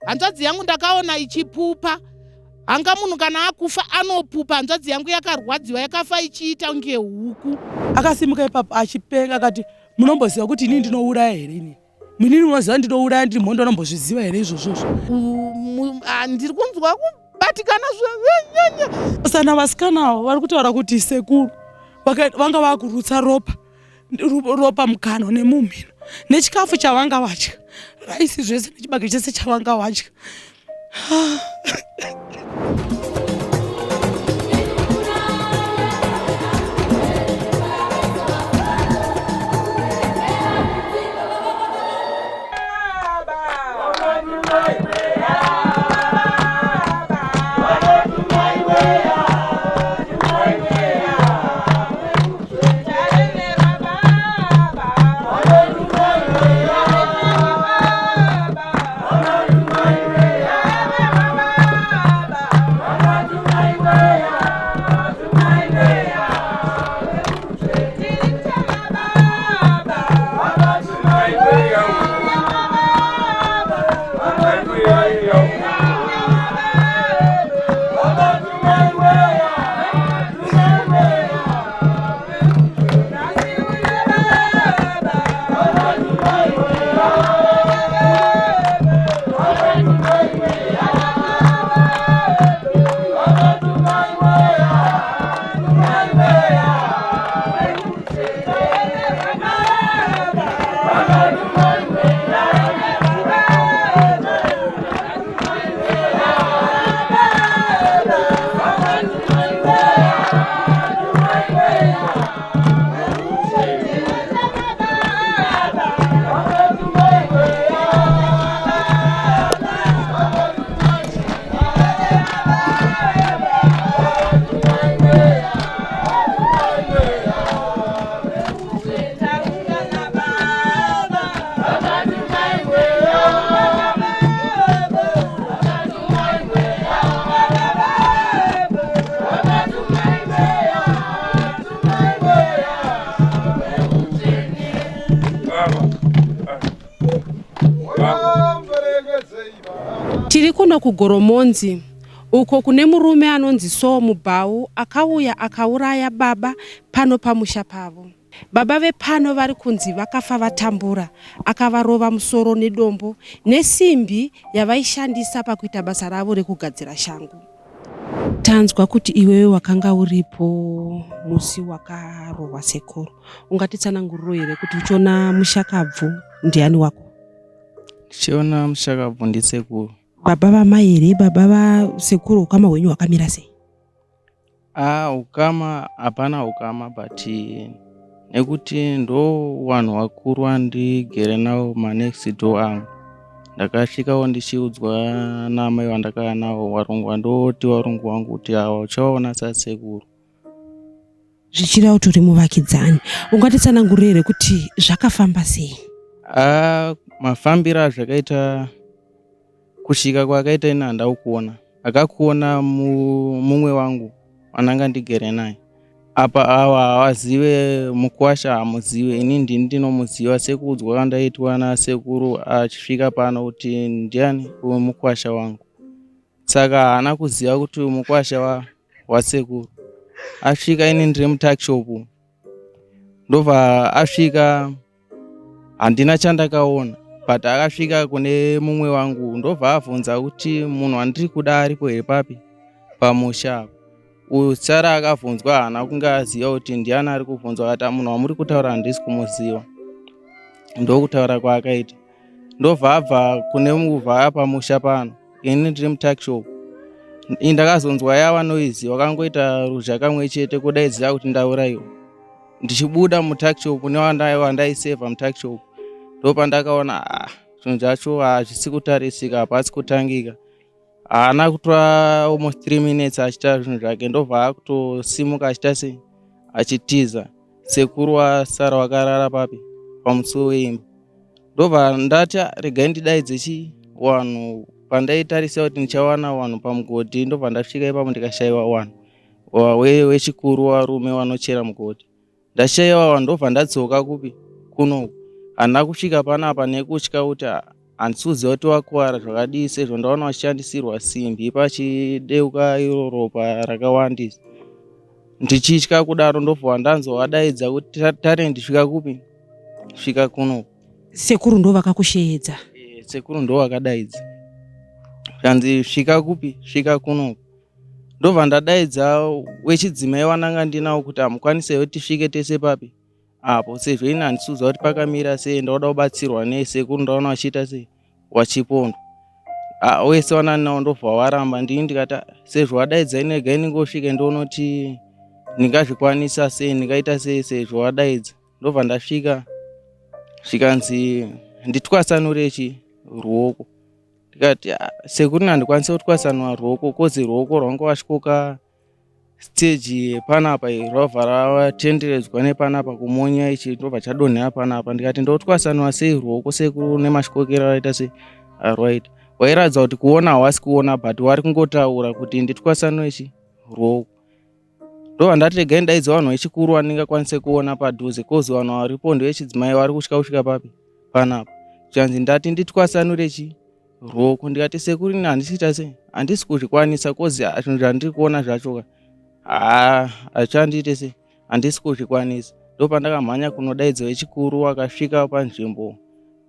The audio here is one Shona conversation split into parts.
Hanzvadzi yangu ndakaona ichipupa. Hanga munhu kana akufa anopupa. Hanzvadzi yangu yakarwadziwa yakafa ichiita kunge huku. Akasimuka ipapo achipenga akati munomboziva kuti inini ndinouraya here inini? Munini unoziva ndinouraya ndiri mhondi unombozviziva here izvozvozvo? Ndiri kunzwa kubatikana zvanyanya. Sana vasikana avo vari kutaura kuti sekuru vanga vakurutsa ropa ropa mukanwa nemumhino nechikafu chavanga vadya raisi zvese nechibage chese chavanga vadya. Tiri kuno kuGoromonzi uko kune murume anonzi Soo Mubhau akauya akauraya baba pano pamusha pavo. Baba vepano vari kunzi vakafa vatambura akavarova musoro nedombo nesimbi yavaishandisa pakuita basa ravo rekugadzira shangu. Tanzwa kuti iwewe wakanga uripo musi wakarohwa sekuru. Ungatitsananguriro here kuti uchiona mushakabvu ndiani wako? Ndichiona mushakabvu ndisekuru. Baba vamai here? Baba vasekuru ukama hwenyu hwakamira sei? Ah, ukama hapana ukama but nekuti ndo vanhu vakuru vandigere navo manext door angu. Ndakasvikawo ndichiudzwa naamai vandakauya navo varungu vandoti varungu vangu kuti awa uchaona sasekuru. Zvichida utori muvakidzani, ungatitsanangurire here kuti zvakafamba sei? Ah, mafambiro azvakaita kusvika kwaakaita ini handau kuona akakuona mumwe wangu ananga ndigere naye apa awa hawazive mukwasha hamuzive ini ndini ndinomuziva sekuudzwa kwandaitwa nasekuru achisvika pano kuti ndiani uyu mukwasha wangu saka haana kuziva kuti uyu mukwasha wasekuru asvika ini ndiri mutakshop ndobva asvika handina chandakaona but akasvika kune mumwe wangu ndobva avhunza kuti munhu wandiri kuda aripo here papi pamusha apa uyu sara akavhunzwa haana kunge aziva kuti ndiani ari kuvhunzwa akati munhu wamuri kutaura handisi kumuziva ndokutaura kwaakaita ndobva abva kune muvha pamusha pano ini ndiri mutakshop ini ndakazonzwa yava noizi wakangoita ruzha kamwe chete kudaidzira kuti ndauraiwa ndichibuda mutakshop newandaisevha mutakshop ndopandakaona ah, zvinhu zvacho hazvisi kutarisika hapasi kutangika haana kutora almost 3 minutes achiita zvinhu zvake ndobva akutosimuka achiita sei achitiza sekuru wasara wakarara papi pamusuwo weimba ndobva ndati regai ndidaidze chi wanhu pandaitarisa kuti ndichawana wanhu pamugodhi ndobva ndasvika ipapo ndikashaiwa wanhu wechikuru warume wanochera mugodhi ndashaiwa wanhu ndobva ndadzoka kupi kunoku handina kusvika panapa nekutya kuti ah, Handisi kuziva kuti wakuvara zvakadii sezvo ndaona vachishandisirwa simbi pachideuka iro ropa rakawandisa. Ndichitya kudaro ndobva ndanzwa vadaidza kuti Talent svika kupi? Svika kuno. Sekuru ndo vakakusheedza? E, sekuru ndo vakadaidza. Zvanzi svika kupi? Svika kuno. Ndobva ndadaidza wechidzimai wananga ndinawo kuti hamukwanise kuti tisvike tese papi? Apo sezvo ini handisi kuziva kuti pakamira sei, ndakuda kubatsirwa nei, sekuru ndaona vachiita sei wachipondwa. Ah, wese wanani nawo ndobva waramba. Ndini ndikati ah, sezvo wadaidza ini regai ndingosvike ndione kuti ndingazvikwanisa sei, ndingaita sei sezvo wadaidza. Ndobva ndasvika zvikanzi nditwasanure chi ruoko. Ndikati ah, sekuru handikwanisi kutwasanura ruoko kozi ruoko rwangu wasvikoka stage yepanapa iyi rwabva ratenderedzwa nepanapa kumonya ichi ndobva chadonhera panapa. Ndikati ndotwasanura sei ruoko sekuru nemasvikokero aita sei arwaita. Wairatidza kuti kuona hawasi kuona but wari kungotaura kuti nditwasanure chi ruoko. Ndobva ndati regai ndaidza vanhu vechikuru vandingakwanise kuona padhuze kozi vanhu varipo ndevechidzimai vari kutya kusvika papi panapa. Zvikanzi ndati nditwasanure chi ruoko. Ndikati sekuru ini handisi kuita sei, handisi kuzvikwanisa kozi zvinhu zvandiri kuona zvacho ka haa hazvichandiite sei, handisi kuzvikwanisa. Ndopandakamhanya kunodaidza vechikuru vakasvika panzvimbo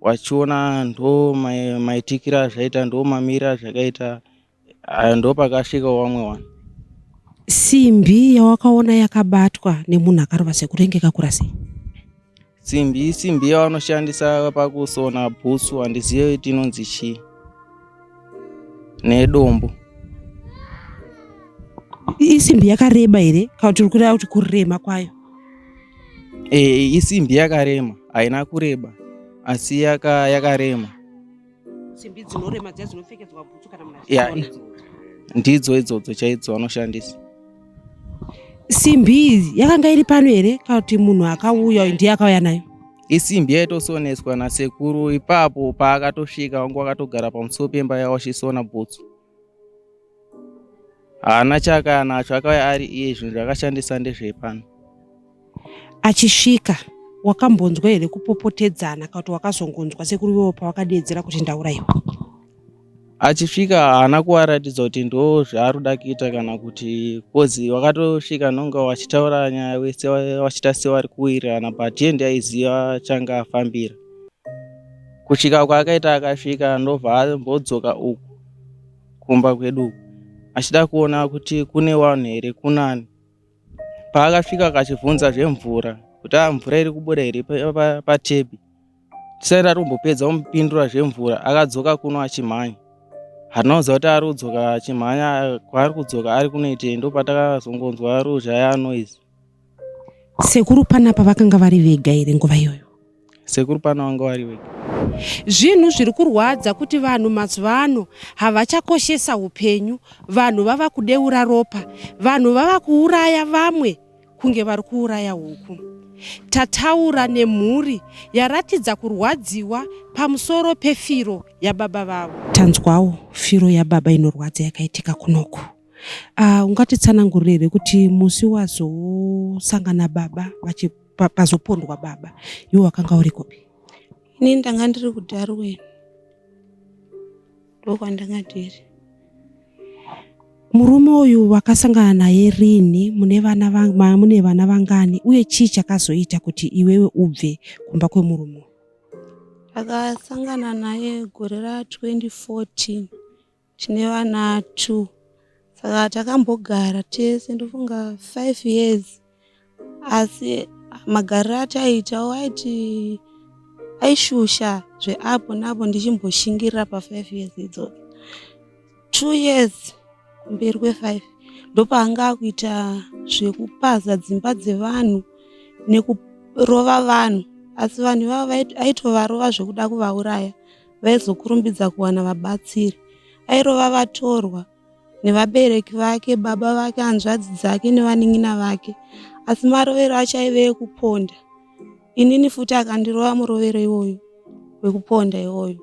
vachiona ndo maitikiro azvaita ndo mamiriro azvakaita. Aya ndopakasvika vamwe vanhu. Simbi yawakaona yakabatwa nemunhu akarova sekuru inge yakakura sei? Simbi isimbi yavanoshandisa pakusona bhutsu, handizive kuti inonzi chii, nedombo. Isimbi yakareba here kana kuti uri kureva kuti kurema kwayo? E, isimbi yakarema, haina kureba asi yakarema. Simbi dzinorema dziya dzinopfekedzwa bhutsu kana munhu achisona. Ndidzo idzodzo chaidzo vanoshandisa. Simbi iyi yakanga iri pano here kana kuti munhu akauya ndiye akauya nayo? Isimbi yaitosoneswa nasekuru ipapo paakatosvika, wangu wakatogara pamusoro pemba yavo achisona bhutsu. Haana chaakauya nacho, akauya ari iye, zvinhu zvaakashandisa ndezvepano. Achisvika wakambonzwa here kupopotedzana kana kuti wakazongonzwa sekuru iwewe pawakadeedzera kuti ndauraiwa? Achisvika haana kuvaratidza kuti ndo zvaari kuda kuita kana kuti kozi wakatosvika nonga wachitaura nyaya wese wachiita sevari kuwirirana but iye ndiye aiziva changa afambira. Kusvika kwaakaita akasvika ndobva ambodzoka uku kumba kwedu uku achida kuona kuti kune vanhu here kunani. Paakasvika akachibvunza zvemvura kuti ah, mvura iri kubuda here patepi. Tisati tatombopedza kumupindura zvemvura akadzoka kuno achimhanya. Hatina kuziva kuti ari kudzoka achimhanya kwaari kudzoka ari kunoitei, ndopatakazongonzwa ruzha yanoise. Sekuru panapa vakanga vari vega here nguva iyoyo? Sekuru pano vanga vari vega. Zvinhu zviri kurwadza kuti vanhu mazuva ano havachakoshesa upenyu, vanhu vava kudeura ropa, vanhu vava kuuraya vamwe kunge vari kuuraya huku. Tataura nemhuri yaratidza kurwadziwa pamusoro pefiro yababa vavo. Tanzwawo firo yababa inorwadza yakaitika kunoku. Uh, ungatitsanangurire here kuti musi wazosangana baba pazopondwa baba iwe wakanga uri kupi? Ini ndanga ndiri kuDarwin, ndokwandanga ndiri. Murume uyu wakasangana naye rini? Mune vana mune vana vangani? Uye chii chakazoita kuti iwewe ubve kumba kwemurume uyu? Ndakasangana naye gore ra 2014 tine vana 2, saka takambogara tese ndofunga 5 years, asi magariro ataiitawo aiti aishusha zveapo napo, ndichimboshingirira pa5 years idzodzo. 2 years kumberi kwe5 ndopaanga akuita zvekupaza dzimba dzevanhu nekurova vanhu, asi vanhu ivavo aitovarova zvekuda kuvauraya, vaizokurumbidza kuwana vabatsiri. Airova vatorwa nevabereki vake, baba vake, hanzvadzi dzake nevanin'ina vake, asi marovero acho aive ekuponda. Inini futi akandirova murovero iwoyo wekuponda iwoyo.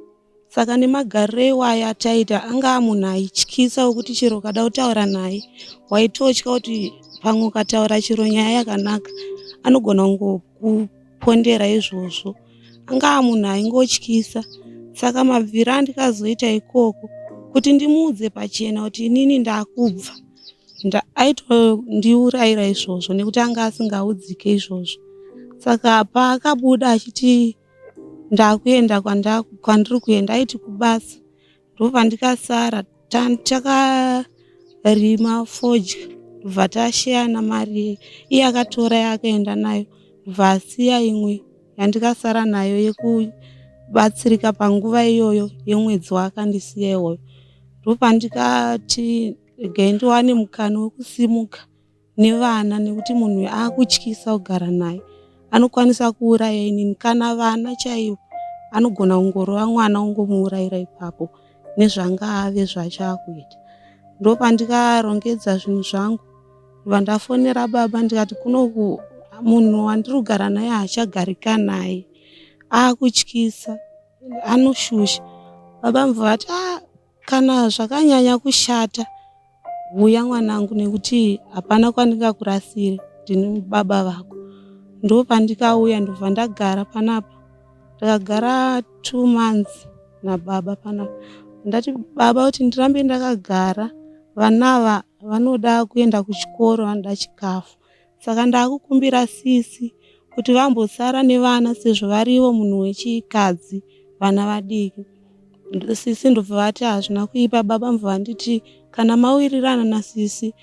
Saka nemagariro iwayo ataita, anga munhu aityisa wekuti chero ukada kutaura naye waitotya kuti pamwe ukataura chero nyaya yakanaka anogona kungokupondera izvozvo. Anga munhu aingotyisa. Saka mabviro andikazoita ikoko kuti ndimuudze pachena kuti inini ndakubva aitondiurayira izvozvo nekuti anga asingaudzike izvozvo. Saka paakabuda achiti ndakuenda kwandiri kuenda aiti kubasa ndopandikasara takarima fodya ndobva tasheyana mari iye akatora yaakaenda nayo ndobva asiya imwe yandikasara nayo yekubatsirika panguva iyoyo yemwedzi waakandisiya iwoyo ndopandikati regai ndiwane mukana wekusimuka nevana nekuti munhu uyu akutyisa kugara naye anokwanisa kuuraya inini kana vana chaivo anogona kungorova mwana ongomuurayira ipapo nezvanga ave zvacho akuita ndopandikarongedza zvinhu zvangu ndobva ndafonera baba ndikati kunoku munhu wandiri kugara naye haachagarika naye akutyisa anoshusha baba mubva vati ah, kana zvakanyanya kushata Huya mwanangu nekuti hapana kwandingakurasire ndini baba vako. Ndopandikauya ndobva ndagara panapa. Ndakagara two months nababa panapa. Ndati baba kuti ndirambe ndakagara vana ava vanoda kuenda kuchikoro vanoda chikafu. Saka ndakukumbira sisi kuti vambosara nevana sezvo varivo munhu wechikadzi vana vadiki. Sisi ndobva vati hazvina kuipa baba mubva vanditi kana mawirirana nasisi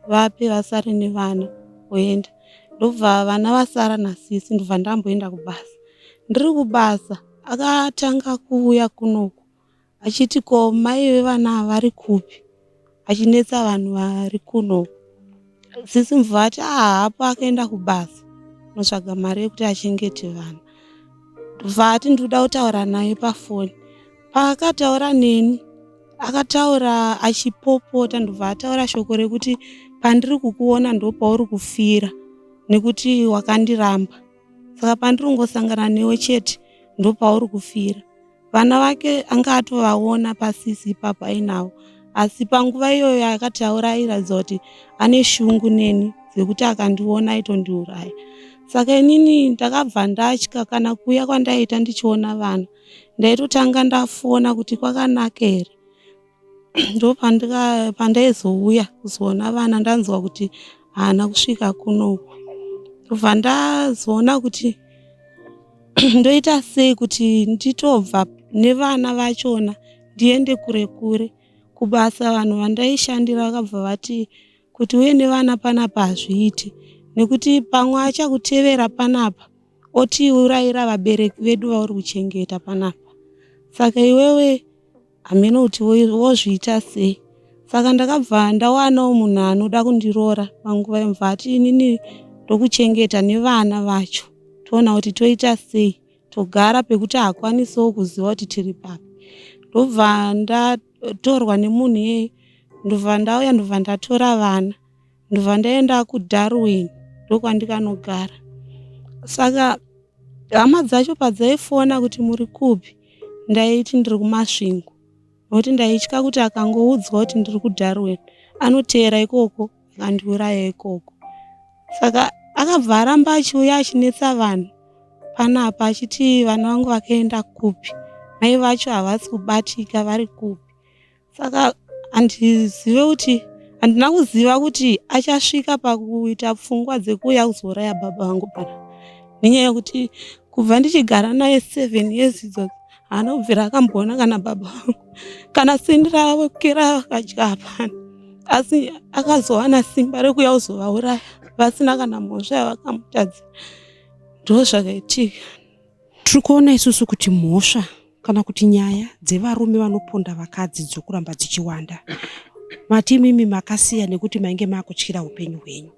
vape vasare nevana voenda. Ndobva vana vasara nasisi ndobva ndamboenda kubasa. Ndiri kubasa akatanga kuuya kunoku achiti ko mai vevana ava vari kupi achinetsa vanhu vari kuno sisi mubva vati ahapo ah, akaenda kubasa kunotsvaga mari yekuti achengete vana bva ati ndinoda kutaura naye pafoni paakataura neni akataura achipopota ndobva ataura shoko rekuti pandiri kukuona ndopauri kufira nekuti wakandiramba saka pandiri kungosangana newe chete ndopauri kufira Vana vake anga atovaona pasisi ipapo ainavo asi panguva iyoyo akataura airatidza kuti ane shungu neni dzekuti akandiona aitondiuraya. Saka inini ndakabva ndatya kana kuuya kwandaiita ndichiona vana ndaitotanga ndafona kuti kwakanaka here ndopandaizouya kuzoona vana ndanzwa kuti haana kusvika kunoku ndobva ndazoona kuti ndoita sei kuti nditobva nevana vachona ndiende kure kure kubasa vanhu vandaishandira vakabva vati kuti uye nevana panapa hazviiti nekuti pamwe achakutevera panapa otiurayira vabereki vedu vauri kuchengeta panapa saka iwewe hameno kuti wozviita sei saka ndakabva ndawanawo munhu anoda kundiroora panguva yemva ati inini ndokuchengeta nevana vacho toona kuti toita sei togara pekuti haakwanisewo kuziva kuti tiri papi ndobva ndatorwa nemunhu iyeye ndobva ndauya ndobva ndatora vana ndobva ndaenda kudarwin ndokwandikanogara saka hama dzacho padzaifona kuti muri kupi ndaiti ndiri kumasvingo nokuti ndaitya kuti akangoudzwa kuti ndiri kudarwin anoteera ikoko akandiuraya ikoko saka akabva aramba achiuya achinetsa vanhu panapa achiti vana vangu vakaenda kupi mai vacho havasi kubatika vari kupi saka handizive kuti handina kuziva kuti achasvika pakuita pfungwa dzekuuya kuzouraya baba vangu pana nenyaya yekuti kubva ndichigara naye seven years idzodzo haana kubvira akamboona kana baba vangu kana sendi ravo keravakadya hapana asi akazowana simba rekuuya kuzovauraya vasina kana mhosva yavakamutadzira ndo zvakaitika Tiri kuona isusu kuti mhosva kana kuti nyaya dzevarume vanoponda vakadzi dziri kuramba dzichiwanda. Mati imimi makasiya nekuti mainge makutyira upenyu hwenyu.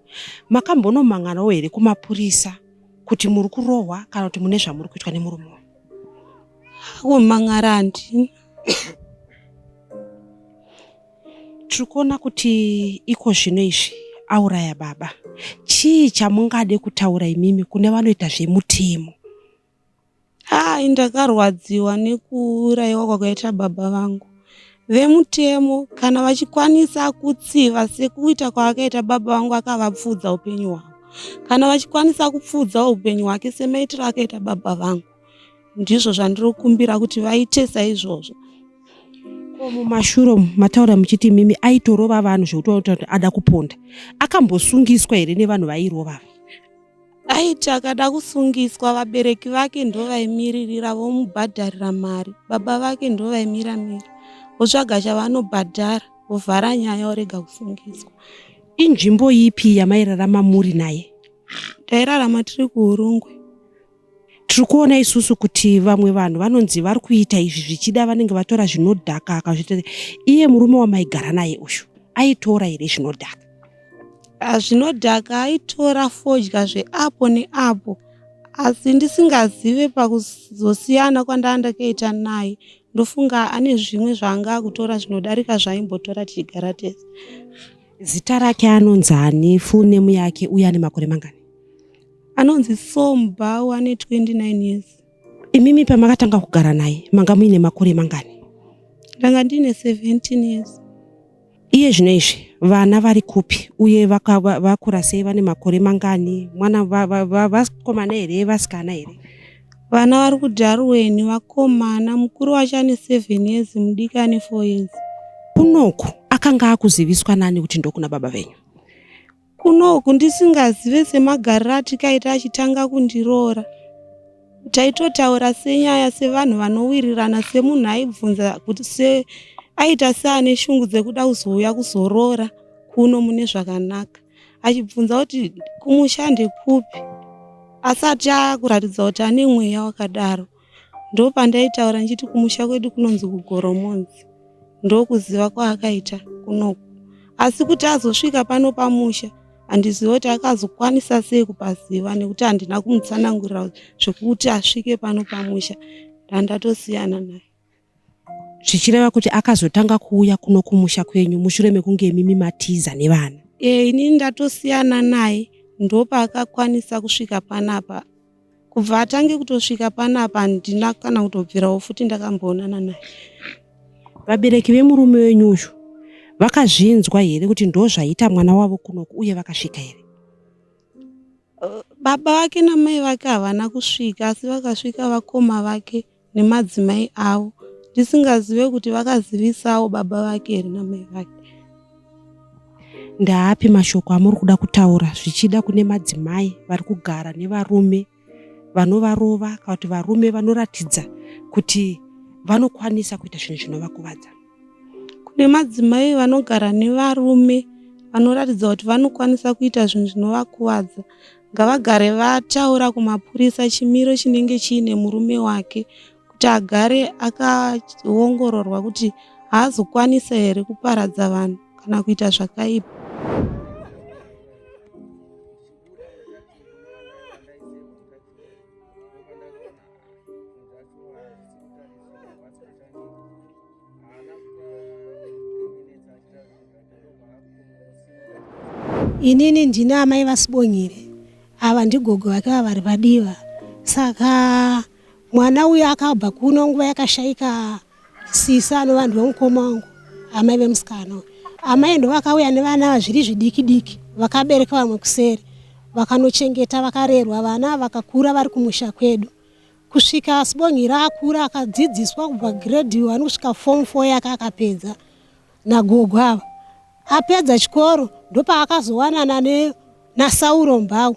Makambonomhan'arawo here kumapurisa kuti muri kurohwa kana kuti mune zvamuri kuitwa nemurume uyu? Kumhan'ara handina. Tiri kuona kuti iko zvino izvi auraya baba. Chii chamungade kutaura imimi kune vanoita zvemutemo? Hai, ndakarwadziwa nekuurayiwa kwakaita baba vangu. Vemutemo kana vachikwanisa kutsiva sekuita kwaakaita baba vangu akavapfuudza upenyu hwavo, kana vachikwanisa kupfuudzawo upenyu hwake semaitiro akaita baba vangu. Ndizvo zvandiri kukumbira kuti vaite saizvozvo. Ko mumashure umu mataura muchiti imimi aitorova vanhu zvekuti kuti ada kuponda. Akambosungiswa here nevanhu vairova ava? Aiti akada kusungiswa vabereki vake ndovaimiririra vomubhadharira mari. Baba vake ndovaimiramira votsvaga chavanobhadhara vovhara nyaya orega kusungiswa. Inzvimbo ipi yamairarama muri naye? Tairarama tiri kuHurungwe. Tiri kuona isusu kuti vamwe vanhu vanonzi vari kuita izvi zvichida vanenge vatora zvinodhaka akazviita. Iye murume wamaigara naye uyu aitora here zvinodhaka? Ah, zvinodhaka aitora fodya zveapo neapo asi ndisingazive pakuzosiyana kwandanga ndakaita naye ndofunga ane zvimwe zvaanga akutora zvinodarika zvaaimbotora tichigara tese. Zita rake anonzi ani, full name yake uye ane makore mangani? Anonzi Saul Mbau ane 29 years. Imimi pamakatanga kugara naye manga muine makore mangani? Ndanga ndine 17 years. Iye zvino izvi vana vari kupi uye vakura sei vane makore mangani? Mwana vakomana here vasikana here? Vana vari kuDarwen vakomana, mukuru wacho ane 7 years mudiki ane 4 years. Kunoku akanga akuziviswa nani kuti ndokuna baba venyu? Kunoku ndisingazive semagariro atikaita achitanga kundiroora. Taitotaura senyaya sevanhu vanowirirana semunhu aibvunza kuti se aita seane shungu dzekuda kuzouya kuzoroora kuno mune zvakanaka. Achibvunza kuti kumusha ndekupi asati akuratidza kuti ane mweya wakadaro. Ndopandaitaura ndichiti kumusha kwedu kunonzi kuGoromonzi. Ndokuziva kwaakaita kunoku. Asi kuti azosvika pano pamusha handizivi kuti akazokwanisa sei kupaziva nekuti handina kumutsanangurira zvekuti asvike pano pamusha ndandatosiyana naye. Zvichireva kuti akazotanga kuuya kuno kumusha kwenyu mushure mekunge imimi matiza nevana? E, inini ndatosiyana naye ndopaakakwanisa kusvika panapa. Kubva atange kutosvika panapa handina kana kutobvirawo futi ndakamboonana naye. Vabereki vemurume wenyu uyu vakazvinzwa here kuti ndozvaita mwana wavo kunoku uye vakasvika here? Baba vake namai vake havana kusvika asi vakasvika vakoma vake nemadzimai avo ndisingazive kuti vakazivisawo baba vake here namai vake. Ndaapi mashoko amuri kuda kutaura zvichida kune madzimai vari kugara nevarume vanovarova kana kuti varume vanoratidza kuti vanokwanisa kuita zvinhu zvinovakuvadza? Kune madzimai vanogara nevarume vanoratidza kuti vanokwanisa kuita zvinhu zvinovakuvadza ngavagare vataura kumapurisa chimiro chinenge chiine murume wake kuti agare akaongororwa kuti haazokwanisa here kuparadza vanhu kana kuita zvakaipa. Inini ndini amai vaSibongile, ava ndigogo vake ava vari padiva. Saka mwana uyu akabva kuno nguva yakashaika sisi anova ndivo mukoma wangu, amai vemusikana uyu. Amai ndovakauya nevana ava zviri zvidiki diki, vakabereka vamwe kuseri, vakanochengeta vakarerwa vana vakakura vari kumusha kwedu. Kusvika Sibongile akura akadzidziswa kubva grade 1 kusvika form 4 yake akapedza nagogo ava. Apedza chikoro ndopaakazowanana ne naSauro Mbau.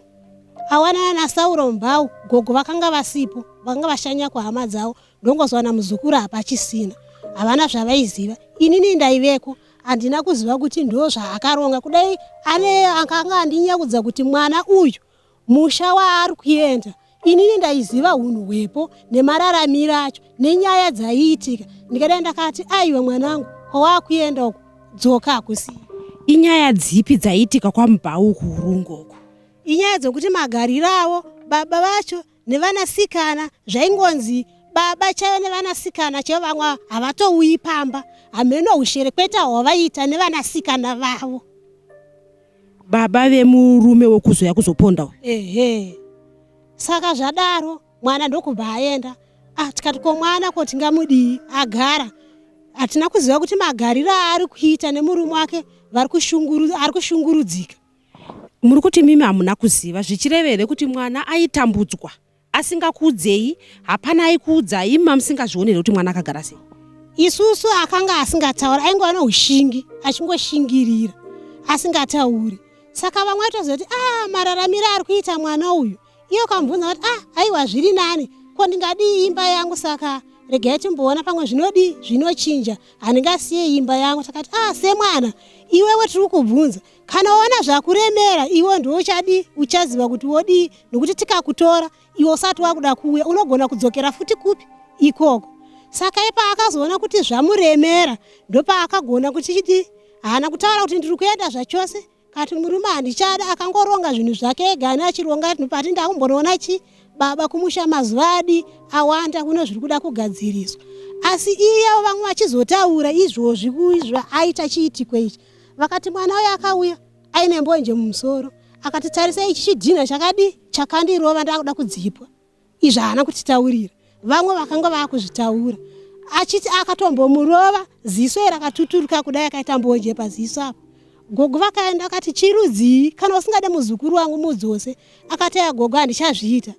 Awanana naSauro Mbau gogo vakanga vasipo, vakanga vashanya kuhama dzavo ndongozowana muzukuru hapachisina. Havana zvavaiziva. Inini ndaiveko handina kuziva kuti ndozvaakaronga kudai ane akanga andinyaudza kuti mwana uyu musha waari kuenda Inini ndaiziva hunhu hwepo nemararamiro acho nenyaya dzaiitika ndikadai ndakati aiwa mwanangu kwawakuenda uku dzoka hakusi. Inyaya dzipi dzaiitika kwaMubhau kuUrungu uku? Inyaya dzokuti magariro avo baba vacho nevanasikana zvaingonzi baba chaivo nevanasikana chaivo vamwe havatouyi pamba hameno husherekweta hwavaiita nevanasikana vavo. Baba vemurume wekuzouya kuzoponda uyu. Ehe. Saka zvadaro mwana ndokubva aenda. Ah, tikati ko mwana ko tingamudii agara. Hatina kuziva kuti magariro aari kuita nemurume wake vari kushunguru ari kushungurudzika. Muri kuti mimi hamuna kuziva zvichireva here kuti mwana aitambudzwa? Asingakuudzei, hapana aikuudzai, imi mamusingazvioni here kuti mwana akagara sei? Isusu akanga asingatauri, aingova noushingi, achingoshingirira asingatauri. Saka vamwe vaitoziva kuti ah, mararamiro ari kuita mwana uyu. Iye ukamubvunza kuti ah, aiwa zviri nani, ko ndingadii imba yangu saka regai timboona pamwe zvinodii zvinochinja, handingasiye imba yangu. Takati ah, semwana iwewe tiri kukubvunza Kana waona zvakuremera iwe ndiwe uchadii uchaziva kuti wodii nokuti tikakutora iwe usati wakuda kuuya unogona kudzokera futi kupi ikoko. Saka ipa akazoona kuti zvamuremera ndopaakagona kuti chidii haana kutaura kuti ndiri kuenda zvachose kati murume handichada akangoronga zvinhu zvake ega ane achironga pati ndakumbonoona chi baba kumusha mazuva adi awanda kuno zviri kuda kugadziriswa asi iye vamwe vachizotaura izvozvi kuizvo aita chiitiko ichi Vakati mwana uyo akauya aine mbonje mumusoro akati tarisa ichi chidhinha chakadii chakandirova ndakuda kudzipwa. Izvi haana kutitaurira. Vamwe vakanga vakuzvitaura achiti akatombomurova ziso iri rakatuturuka kudai akaita mbonje paziso apo. Gogo vakaenda akati chirudzii kana usingade muzukuru wangu mudzose. Akati aya gogo handichazviita.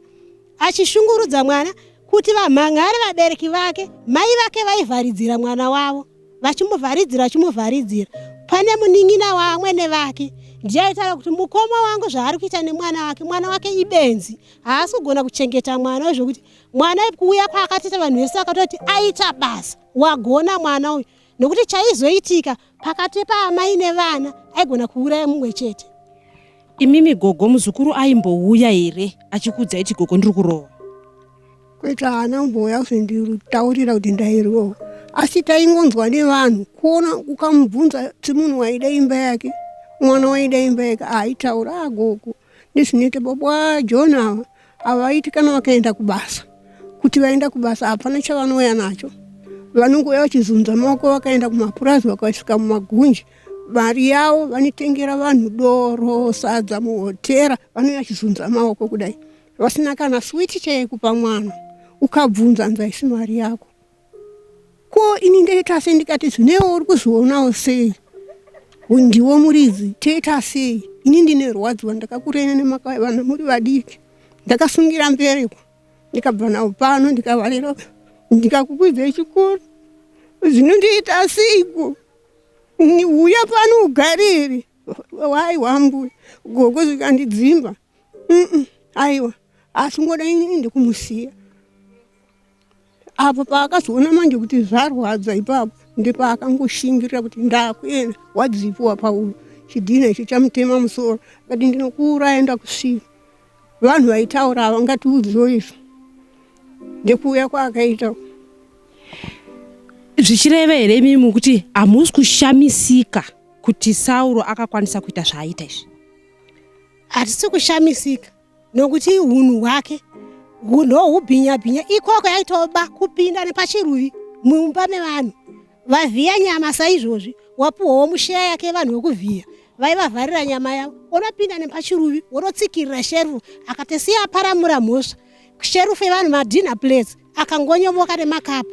Achishungurudza mwana kuti vamhan'are vabereki vake mai vake vaivharidzira mwana wavo. Vachimuvharidzira vachimuvharidzira pane munin'ina waamwene vake ndiye aitaura kuti mukoma wangu zvaari kuita nemwana wake mwana wake ibenzi haasi kugona kuchengeta mwana uyu zvokuti mwana kuuya kwaakatoita vanhu vese vakatoti aita basa wagona mwana uyu nokuti chaizoitika pakati paamai nevana aigona kuuraya mumwe chete. Imimi gogo muzukuru aimbouya here achikuudzai kuti gogo ndiri kurohwa? Kwete haana kumbouya kuzonditaurira kuti ndairohwa asi taingonzwa nevanhu kuona ukamubvunza semunhu waida imba yake mwana waida imba yake aitaura agogo ah, nezvinoita baba John ava havaiti kana vakaenda kubasa kuti vaenda kubasa hapana chavanouya nacho vanongouya vachizunza maoko vakaenda kumapurazi vakasvika mumagunje mari yavo vanotengera vanhu doro sadza muhotera vanouya vachizunza maoko kudai vasina kana switi cheyekupa mwana ukabvunza nzi haisi mari yako ko ini ndoita sei ndikati zvinewo uri kuzvionawo sei ndiwo muridzi toita sei ini ndinerwadziwa ndakakurena nemakavana muri vadiki ndakasungira mbereko ndikabva navo pano ndikavarera ndikakukwidzai chikoro zvinondiita seiko uya pano ugarire waiwa mbuya gogo zvikandidzimba aiwa asi ngoda ini ndikumusiya apo paakazoona manje kuti zvarwadza ipapo ndipaakangoshingirira kuti ndakuenda wadzipiwa pauro chidhina icho chamutema musoro akati ndinokuuraya ndakusiya vanhu vaitaura ava ngatiudziwo izvo ndekuuya kwaakaita zvichireva here imimi kuti hamusi kushamisika kuti sauro akakwanisa kuita zvaaita izvi Hatisi kushamisika nokuti hunhu hwake ndohubhinya bhinya ikoko yaitoba kupinda nepachiruvi mumba mevanhu vavhiya nyama saizvozvi wapuhwawo musheya yake vanhu vekuvhiya vaivavharira nyama yavo onopinda nepachiruvi wonotsikirira sherufu akatosiya aparamura mhosva sherufu yevanhu madinner plates akangonyomoka nemakapu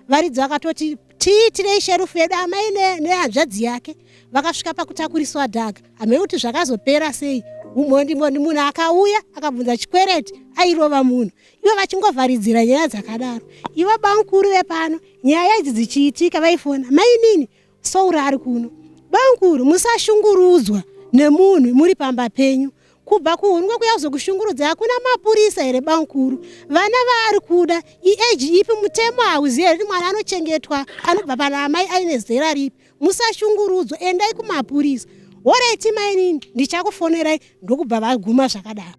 varidzi vakatoti tiitirei sherufu yedu amai nehanzvadzi yake vakasvika pakutakuriswa dhaga hamene kuti zvakazopera sei umhondi mhondi munhu akauya akabvunza chikwereti airova munhu ivo vachingovharidzira nyaya dzakadaro ivo bamukuru vepano nyaya idzi dzichiitika vaifona mainini Soura ari kuno. Bamkuru musashungurudzwa nemunhu muri pamba penyu. Kubva kuhurungwe kuya kuzokushungurudza hakuna mapurisa here bamkuru? Vana vaari kuda iage ipi mutemo hauzivi here kuti mwana anochengetwa anobva pana amai aine zera ripi? Musashungurudzwa endai kumapurisa. Horaiti mainini ndichakufonerai ndokubva vaguma zvakadaro.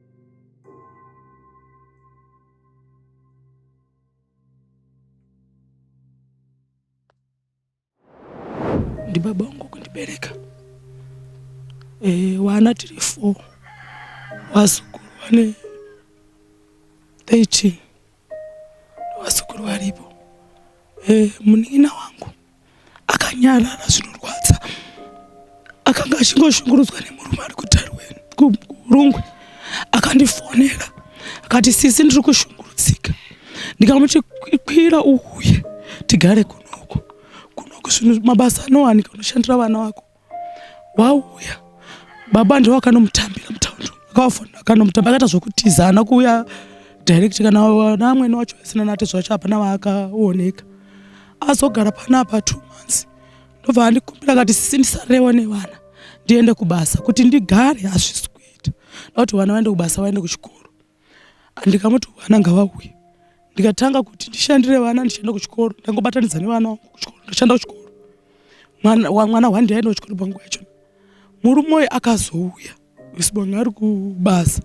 Ndibaba wangu kundibereka e, wana tiri four vazukuru vane 13 vazukuru varipo e, munin'ina wangu akanyarara zvinorwadza akanga achingoshungurudzwa nemurume ari kudarwen kurungwe akandifonera akati sisi ndiri kushungurudzika ndikamuti kwira uuye tigare kunoku kunoku zvinhu mabasa anowanika unoshandira vana vako wauya baba ndiwo akanomutambira mutaundi akavafonera akanomutambira akaita zvokutiza haana kuuya Direct kana vana amwene wacho vasina natezvo vacho hapana vaakaoneka. Azogara panapa 2 months. Ndobva andikumbira akati sisi ndisarewa nevana ndiende kubasa kuti ndigare hazvisi kuita. Ndakuti vana vaende kubasa vaende kuchikoro. Ndikamuti vana ngavauye. Ndikatanga kuti ndishandire vana ndichienda kuchikoro ndangobatanidza nevana vangu kuchikoro ndoshanda kuchikoro. Mwana mwana one ndiaenda kuchikoro panguva yacho. Murume uyu akazouya Sibonga ari kubasa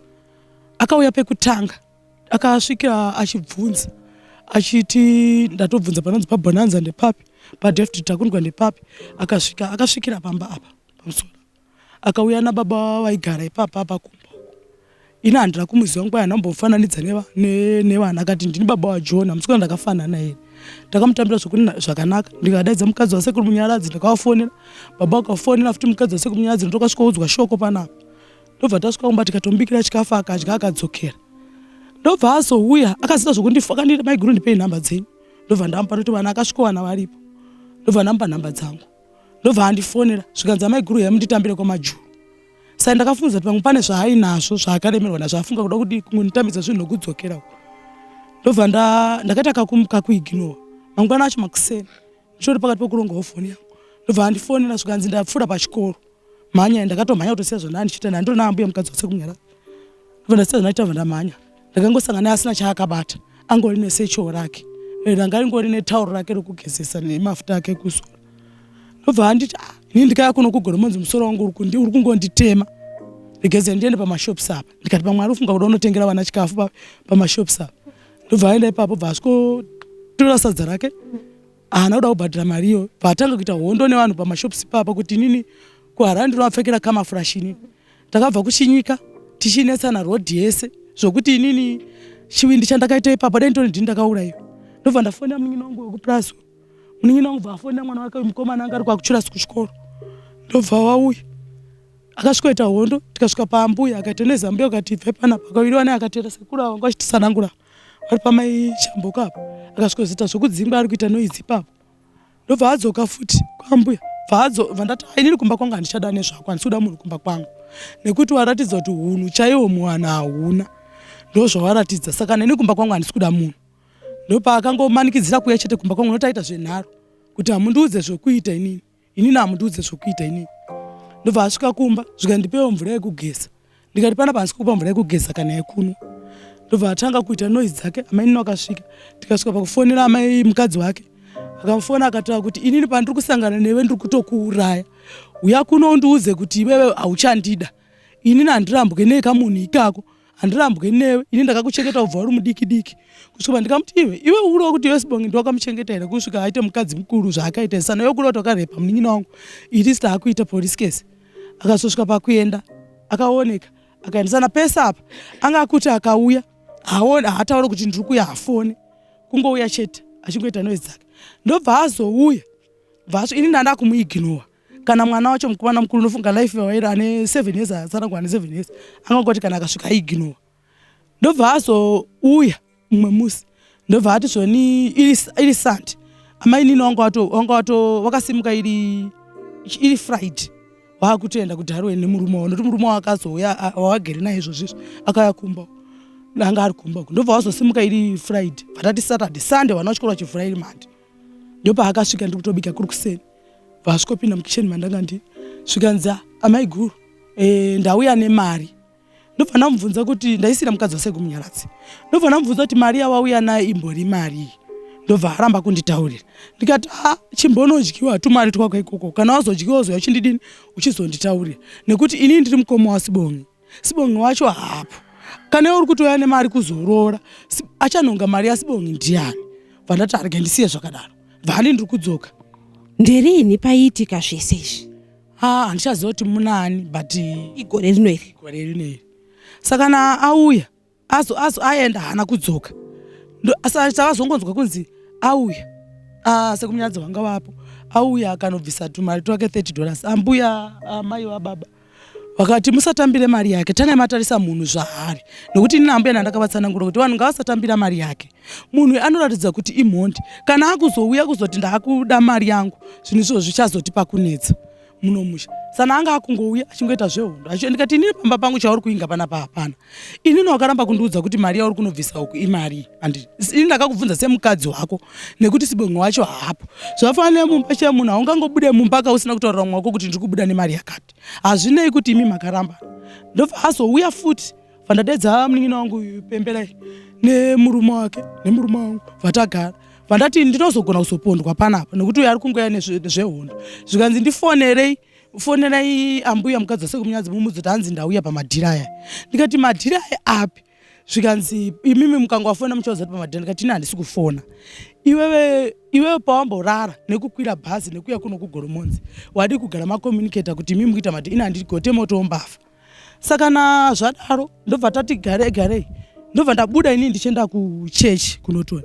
akauya pekutanga akasvika achibvunza achiti ndatobvunza panonzi pabonanza ndepapi padeft takundwa ndepapi akasvika akasvikira pamba apa pamusoro akauya nababa vaigara ipapa apa kumba uko ini handina kumuziva nguva yandambofananidza nevana akati ndini baba wajohn hamusi kuona ndakafanana here ndakamutambira zvakanaka ndikadaidza mukadzi wasekuru munyaradzi ndakavafonera baba vakafonera futi mukadzi wasekuru munyaradzi ndokasvikoudzwa shoko panapa ndobva tasvika kumba tikatombikira chikafu akadya akadzokera ndobva azouya akazita zvokundifa maiguru ndipei nhamba dzenyu ndobva ndamupa ndokuti vana akasvikowana varipo ndobva ndamupa nhamba dzangu ndobva andifonera zvikanzi amaiguru huyai munditambire kwamajuru saka ndakafunza kuti pamwe pane zvaainazvo zvaakaremerwa nazvo afunga kuda kudii kungonditambidza zvinhu nokudzokera uko ndobva ndakaita kakuiginowa mangwana acho makuseni ndichitori pakati pekurongawo foni yangu ndobva andifonera zvikanzi ndapfuura pachikoro mhanya ndakatomhanya kutosiya zvandanga ndichiita ndandiri naambuya mukadzi wasekumunyara ndobva ndasiya zvandaita bva ndamhanya ndakangosangana naye asina chaakabata angori nesecho rake eh, ranga ringori netauro rake rekugezesa nemafuta ake ekuzora ndobva anditi ah, ini ndikaya kuno kugoromonzi musoro wangu uri kungonditema regeze ndiende pamashops apa ndikati pamwe ari kufunga kuda unotengera vana chikafu pamashops apa ndobva aenda ipapo bva asvikotora sadza rake haana kuda kubhadhara mari iyoyo bva atanga kuita hondo nevanhu pamashops ipapa kuti inini kuharare ndinovapfekera kamafurashi inini takabva kuchinyika tichinetsana road yese zvokuti inini chiwindi chandakaita ipapo dai nditoni ndini ndakaurayiwa ndobva ndafonera munin'ina wangu wekupurazi munin'ina wangu bva afonera mwana wake mukomana anga ari kwakuchurasi kuchikoro ndobva wauya akasvikoita hondo tikasvika paambuya akaita nezambuya akati ibve panapa akawiriwa naye akateera sekuru avo vanga vachitisanangura vari pamai chamboka apa akasvikozoita zvokudzingwa ari kuita noizi ipapo ndobva adzoka futi kwambuya bva ndati inini kumba kwangu handichada nezvako handisi kuda munhu kumba kwangu nekuti waratidza kuti hunhu chaiwo muwana hauna ndozvawaratidza saka neni kumba kwangu handisi kuda munhu ndopaakangomanikidzira kuuya chete kumba kwangu nokuti aita zvenharo kuti hamundiudze zvekuita inini inini hamundiudze zvekuita inini ndobva asvika kumba zvikandipewo mvura yekugeza ndikati pana pansi kupa mvura yekugeza kana yekunwa ndobva atanga kuita noise dzake amainini wakasvika tikasvika pakufonera amai mukadzi wake akamufona akataura kuti inini pandiri kusangana newe ndiri kutokuuraya uya kuno undiudze kuti iwewe hauchandida inini handirambwe nekamunhu ikako handirambwe newe ini ndakakuchengeta kubva uri mudiki diki kusvika ndikamuti iwe iwe uriwo kuti iwe sibongi ndiwakamuchengeta here kusvika aite mukadzi mukuru zvaakaita sana iwe kuda kuti wakarepa munin'ina wangu it is taakuita police case akazosvika pakuenda akaoneka akaendesana pese apa anga akuti akauya haoni haataure kuti ndiri kuya hafone kungouya chete achingoita noise dzake ndobva azouya bva ini ndanda kumuignowa kana mwana wacho mukomana mukuru unofunga life yawaira ane 7 years asanangwa ane 7 years angangoti kana akasvika aiignowa ndobva azouya mumwe musi ndobva ati zvoni iri sunday amainini wanga wato wanga wato wakasimuka iri iri friday wakutoenda kudarwen nemurume wavo nokuti murume wavo akazouya wawagere naye izvozvo izvi akauya kumba anga ari kumba uko ndobva wazosimuka iri friday vatati saturday sunday vana vachikoro vachivhura iri monday ndopaakasvika ndiri kutobika kuri kuseni vasvikopinda mukicheni mandanga ndiri zvikanzi amaiguru e, ndauya nemari ndobva ndamubvunza kuti ndaisira mukadzi wasekunyaradzi ndobva ndamubvunza kuti mari yawauya nayo imbori mari ndobva aramba kunditaurira ndikati a chimbonodyiwa tumari twako ikoko kana wazodyiwa wazouya uchindidini uchizonditaurira nekuti inini ndiri mukoma wasibongi sibongi wacho haapo kana uri kutouya nemari kuzoroora achanhonga mari yasibongi ndiani bva ndati arege ndisiye zvakadaro bva ani ndiri kudzoka Nderiini paiitika zvese izvi? Ha handichaziva kuti munani but igore rino iri. Gore rino iri. Saka na auya azo azo aenda haana kudzoka. Takazongonzwa kunzi auya. Ah sekumunyaradzi wanga vapo. Auya akanobvisa tumari twake 30 dollars. Ambuya amai vababa vakati musatambire mari yake tangai matarisa munhu zvaari nokuti ini ambuya ndandakavatsanangura kuti vanhu ngavasatambira mari yake munhu anoratidza kuti imhondi kana akuzouya kuzoti ndaakuda mari yangu zvinhu izvozvo zvichazotipa kunetsa. Muno musha sana anga akungouya achingoita zvehondo achi ndikati inini pamba pangu chauri kuinga panapa hapana. Inini wakaramba kundiudza kuti mari yauri kunobvisa uku imari and ini ndakakubvunza semukadzi wako nekuti sibongo wacho haapo. Zvafanira mumba chemunhu haungangobude mumba ka usina kutaurira mumwe wako kuti ndiri kubuda nemari yakati. Hazvinei kuti imi makaramba. Ndobva azouya futi vandadedza munin'ina wangu Pemberai nemurume wake nemurume wangu vatagara vandati ndinozogona kuzopondwa panapa nekuti uyo ari kungoya nezvehondo zvikanzi ndifonerei fonerai ambuya mukadzi wasekumunyadzi mumudzi kuti hanzi ndauya pamadhiri aya ndikati madhiri aya api zvikanzi imimi mukangowafona muchauza kuti pamadhiri ndikati ini handisi kufona iwewe iwewe pawamborara nekukwira bhazi nekuya kuno kugoromonzi wadii kugara macommunicator kuti imimi mukuita madhiri ini handigote moto mbavha saka na zvadaro ndobva tati garei garei ndobva ndabuda inini ndichienda kuchechi kunotoni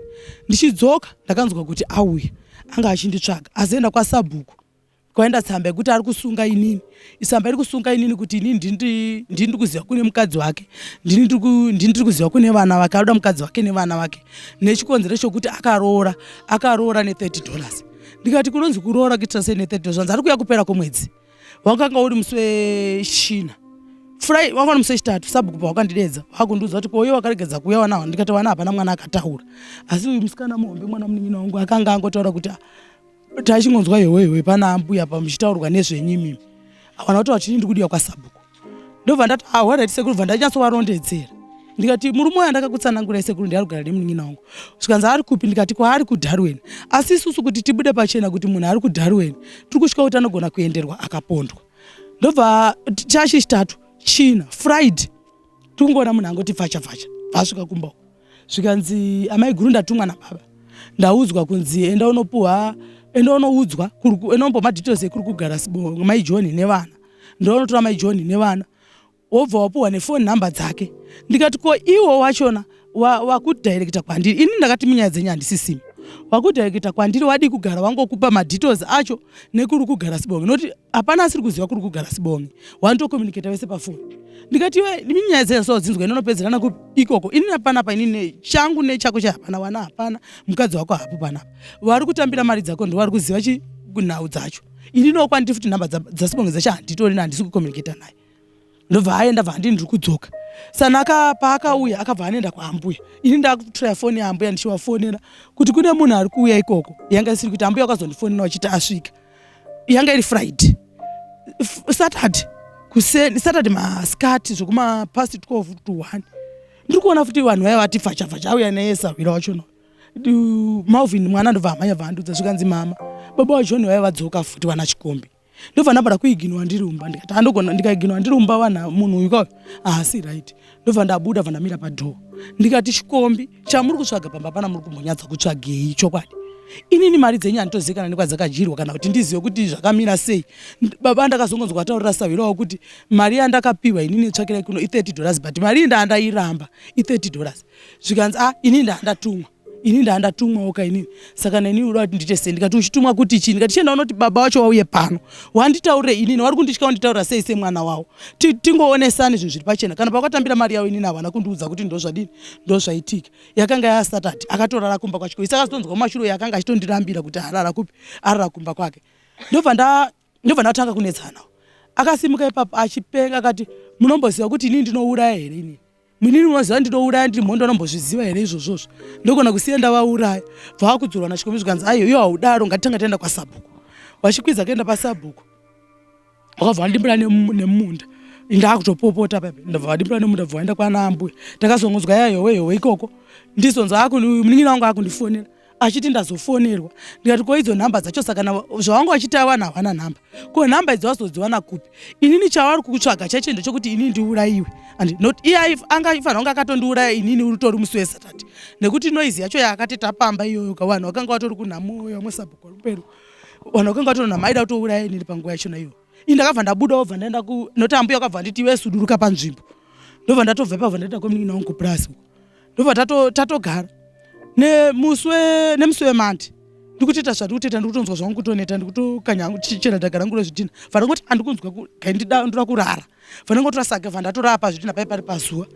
ndichidzoka ndakanzwa kuti auya anga achinditsvaga azoenda kwasabhuku kwaenda tsamba yekuti ari kusunga inini tsamba iri kusunga inini kuti inini ndini ndiri kuziva kune mukadzi wake ndini ndiri kuziva kune vana vake anoda mukadzi wake nevana vake nechikonzero chokuti akaroora akaroora ne30 dollars ndikati kunonzi kuroora kuitira sei ne30 dollars zvanzi ari kuya kupera kwemwedzi wakanga uri musi wechina Friday wanga uri musi wechitatu sabhuku pawakandidedza wakundiudza kuti koiye wakaregedza kuuya wana ndikati wana hapana mwana akataura asi uyu musikana muhombe mwana munin'ina wangu akanga angotaura kuti ah, tachingonzwa yowe yowe pana ambuya pamuchitaurwa nezvenyu imimi awana kuti vachini ndikudiwa kwasabhuku ndobva ndati ahorit ah, sekuru bva ndanyatsovarondedzera ndikati murume uyo andakakutsanangurai sekuru ndiari kugara nemunin'ina wangu zvikanzi ari kupi ndikati kwaari kudarwen asi isusu kuti tibude pachena kuti munhu ari kudarwen tiri kutya kuti anogona kuenderwa akapondwa ndobva chachi chitatu china friday tikungoona munhu angoti pfacha pfacha vasvika kumba uko zvikanzi amai guru ndatumwa nababa ndaudzwa kunzi enda unopuhwa enda unoudzwa enda unombopa madetails ekuri kugara mai john nevana ndounotora mai john nevana wobva wapuhwa nefoni number dzake ndikati ko iwo wachona wakudirecta wa kwandiri ini ndakati munyaya dzenyu handisisimo wakudirecta kwandiri wadii kugara wangokupa madetails acho nekuri kugara sibonge noti hapana asiri kuziva kuri kugara sibonge wanotocommunicata vese pafoni ndikati iwe imi nyaya dzenyu so dzinzwa inonopedzerana kupi ikoko ini panapa ini changu nechako cha hapana wana hapana mukadzi wako hapo panapa vari kutambira mari dzako ndiwo vari kuziva chi nhau dzacho ini nokwandiri futi nhamba dzasibonge dzacho handitorina handisi kucommunicata naye ndobva aenda bva handini ndiri kudzoka sanaka paakauya akabva anoenda kwaambuya ini ndakutraya foni yaambuya ndichivafonera kuti kune munhu ari kuuya ikoko yanga isiri kuti ambuya wakazondifonera vachiti asvika yanga iri friday saturday kuseni saturday masikati zvekuma past 12 to 1 ndiri kuona futi vanhu vaya vati pfacha pfacha auya naye sahwira wachona malvin mwana ndobva amhanya bva andudza zvikanzi mama baba wajohn vaya vadzoka futi vana chikombi ndobva ndabada kuiginwa ndiri umba ndikati andogona ndikaiginwa ndiri umba vana munhu uyu kauyu haasi right ndobva ndabuda bva ndamira padhoo ndikati chikombi chamuri kutsvaga pamba pana muri kumbonyatsa kutsvagei chokwadi inini mari dzenyu handitozivikana nekwadzakadyirwa kana kuti ndizive kuti zvakamira sei baba ndakazongonzwa vataurira sahwira wavo kuti mari yandakapiwa inini tsvakirai kuno i30 dollars but mari iyi ndaandairamba i30 dollars zvikanzi a ah, inini ndaandatumwa ini ndaandatumwawo ka inini saka neni uda kuti ndiite sei ndikati uchitumwa kuti chii ndikati chienda unoti baba wacho wauye pano wanditaurire inini wari kunditya wanditaurira sei semwana wavo tingoonesani zvinhu zviri pachena kana pakatambira mari yavo inini havana kundiudza kuti ndozvadini ndozvaitika yakanga yasatati akatorara kumba kwacho isa akazotonzwa kumashure yakanga achitondirambira kuti arara kupi arara kumba kwake ndobva nda ndobva ndatanga kunetsana akasimuka ipapo achipenga akati munomboziva kuti inini ndinouraya here inini Munini unoziva ndinouraya ndiri mhondi vanombozviziva here izvozvozvo ndogona kusiya ndavauraya bva vakudzurwa nachikombi zvikanzi aiyo iyo haudaro ngatitanga taenda kwasabhuku vachikwidza kuenda pasabhuku vakabva vandimbira nemunda ndakutopopota pepe ndabva vadimbira nemunda bva vaenda kwana ambuya takazongonzwa yaya yowe yowe ikoko ndizonzwa munin'ina wangu akundifonera achiti ndazofonerwa ndikati ko idzo nhamba dzacho saka zvavanga vachiti awana havana nhamba ko nhamba idzo vazodziwana kupi inini chavari kutsvaga chaicho ndechekuti inini ndiurayiwe and not iye anga aifanira kunge akatondiuraya inini uritori musi wesatati nekuti noise yacho yaakati tapamba iyoyo ka vanhu vakanga vatori kunhamo vamwe sabhuku vari vanhu vakanga vatori nhamo aida kutouraya inini panguva yachona iyoyo ini ndakabva ndabuda wobva ndaenda ku noti ambuya wakabva nditi iwe suduruka panzvimbo ndobva ndatobva ipabva ndaenda kwemunin'ina wangu kupurasi uko ndobva tatogara nemusi wemandi ndikutoita zvandikutoita ndikutonzwa zvangu kutoneta ndikutokanya chena dhaka rangu rezvidhina vanongoti andikunzwa ndoda kurara vanongotora saka vandatorara pazvidhina pai pari pazuva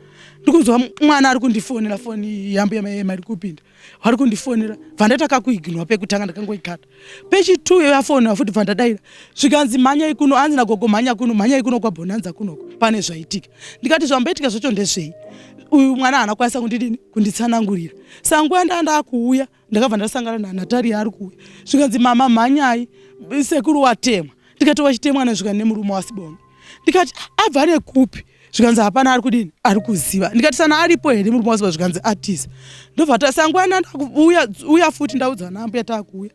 ndikunzwa mwana ari kundifonera foni yambuya maema iri kupinda Vari kundifonera. Bva ndaita kakuignore pekutanga ndakangoikata. Pechi2 yafonera futi bva ndadaira. Zvikanzi mhanyai kuno hanzi nagogo mhanya kuno mhanyai kuno kwaBonanza kunoko pane zvaitika. Ndikati zvamboitika zvacho ndezvei? Uyu mwana haana kukwanisa kundidini kunditsanangurira. Saka nguva yandanga ndakuuya ndakabva ndasangana naNatalia ari kuuya. Zvikanzi mama mhanyai sekuru watemwa. Ndikati wachitemwa nezvika nemurume waSibonge. Ndikati abva nekupi? Zvikanzi hapana ari kudini ari kuziva. Ndikati sana aripo here murume waSibonge? Zvikanzi atiza. Ndobva tasangwana ndakuuya uya futi ndaudza naambuya takuuya.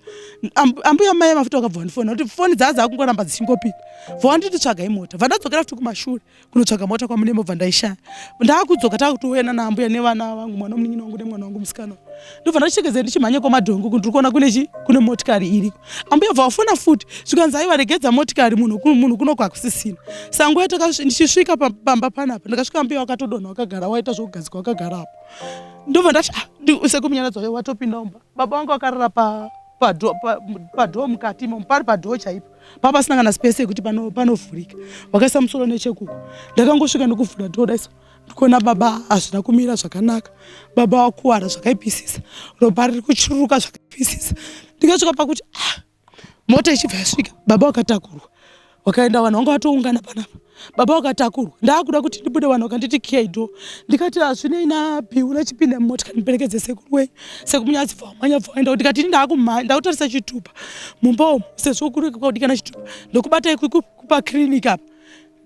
Ambuya mai mafuta vakabva vandifonera kuti foni dzaa dzakungoramba dzichingopinda. Bva wanditi tsvagai mota. Bva ndadzokera futi kumashure kunotsvaga mota kwaMunembo bva ndaishaya. Ndakudzoka takutouya nana ambuya nevana vangu mwana munin'ina wangu nemwana wangu musikana. Ndobva ndachekedzera ndichimhanya kwamadhongo kuti ndiri kuona kune chi kune motikari iriko. Ambuya bva vafona futi zvikanzi aiwa regedza motikari munhu munhu kuno kwakusisina. Saka nguva ndichisvika pamba panapa ndakasvika ambuya wakatodonha wakagara waita zvokugadzikwa wakagara apo. Ndobva ndati ah sekumunyaradzi wacho watopinda mumba. Baba vangu vakarara pa padhoo mukati imomo pari padhoo chaipo papasina kana space yekuti panovhurika wakaisa musoro nechekuko ndakangosvika ndokuvhura dhoo daiso ndikuona baba hazvina kumira zvakanaka baba wakuwara zvakaipisisa ropa riri kuchururuka zvakaipisisa ndikasvika pakuti ah, mota ichibva yasvika baba wakatakurwa wakaenda vanhu vanga vatoungana panapa baba wakatakurwa ndaakuda kuti ndibude vanhu vakanditi kiyai door ndikati hazvinei nabiu chipinda mumota ndiperekedze sekuru wenyu sekumunyazi bva wamhanya bva waenda ndikati ini ndaakumhanya ndakutarisa chitupa mumba umu sezvo kuri kwakudikana chitupa ndokubatai kupaclinic apa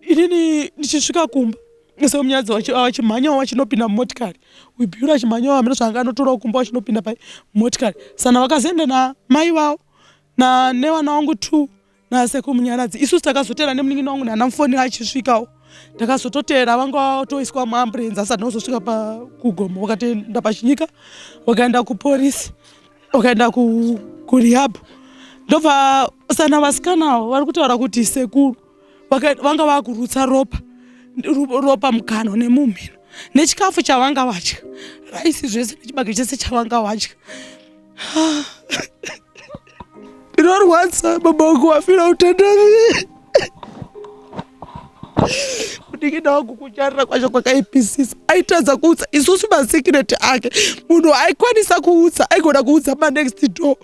inini ndichisvika kumba semunyazi wachimhanyawo wachinopinda mumotikari uyu achimhanyawo hameno zvaanga anotorawo kumba wachinopinda pai mumotikari sana vakazoenda namai vavo na nevana vangu two nasekuru Munyaradzi isusu takazoteera nemunin'ina wangu nanamufonera achisvikawo takazototeera vanga vatoiswa muamburenzi asati vazosvika kugomo vakatoenda pachinyika vakaenda kuporisi vakaenda kurehab ndobva sana vasikana avo vari kutaura kuti sekuru vanga vakurutsa ropa ropa mukanwa nemumhino nechikafu chavanga vadya raisi zvese nechibage chese chavanga vadya. Inorwadza baba wangu wafira utandani. Munin'ina wangu kunyarira kwacho kwakaipisisa. Aitadza kuudza isusu masikireti ake. Munhu aikwanisa kuudza aigona kuudza manext door.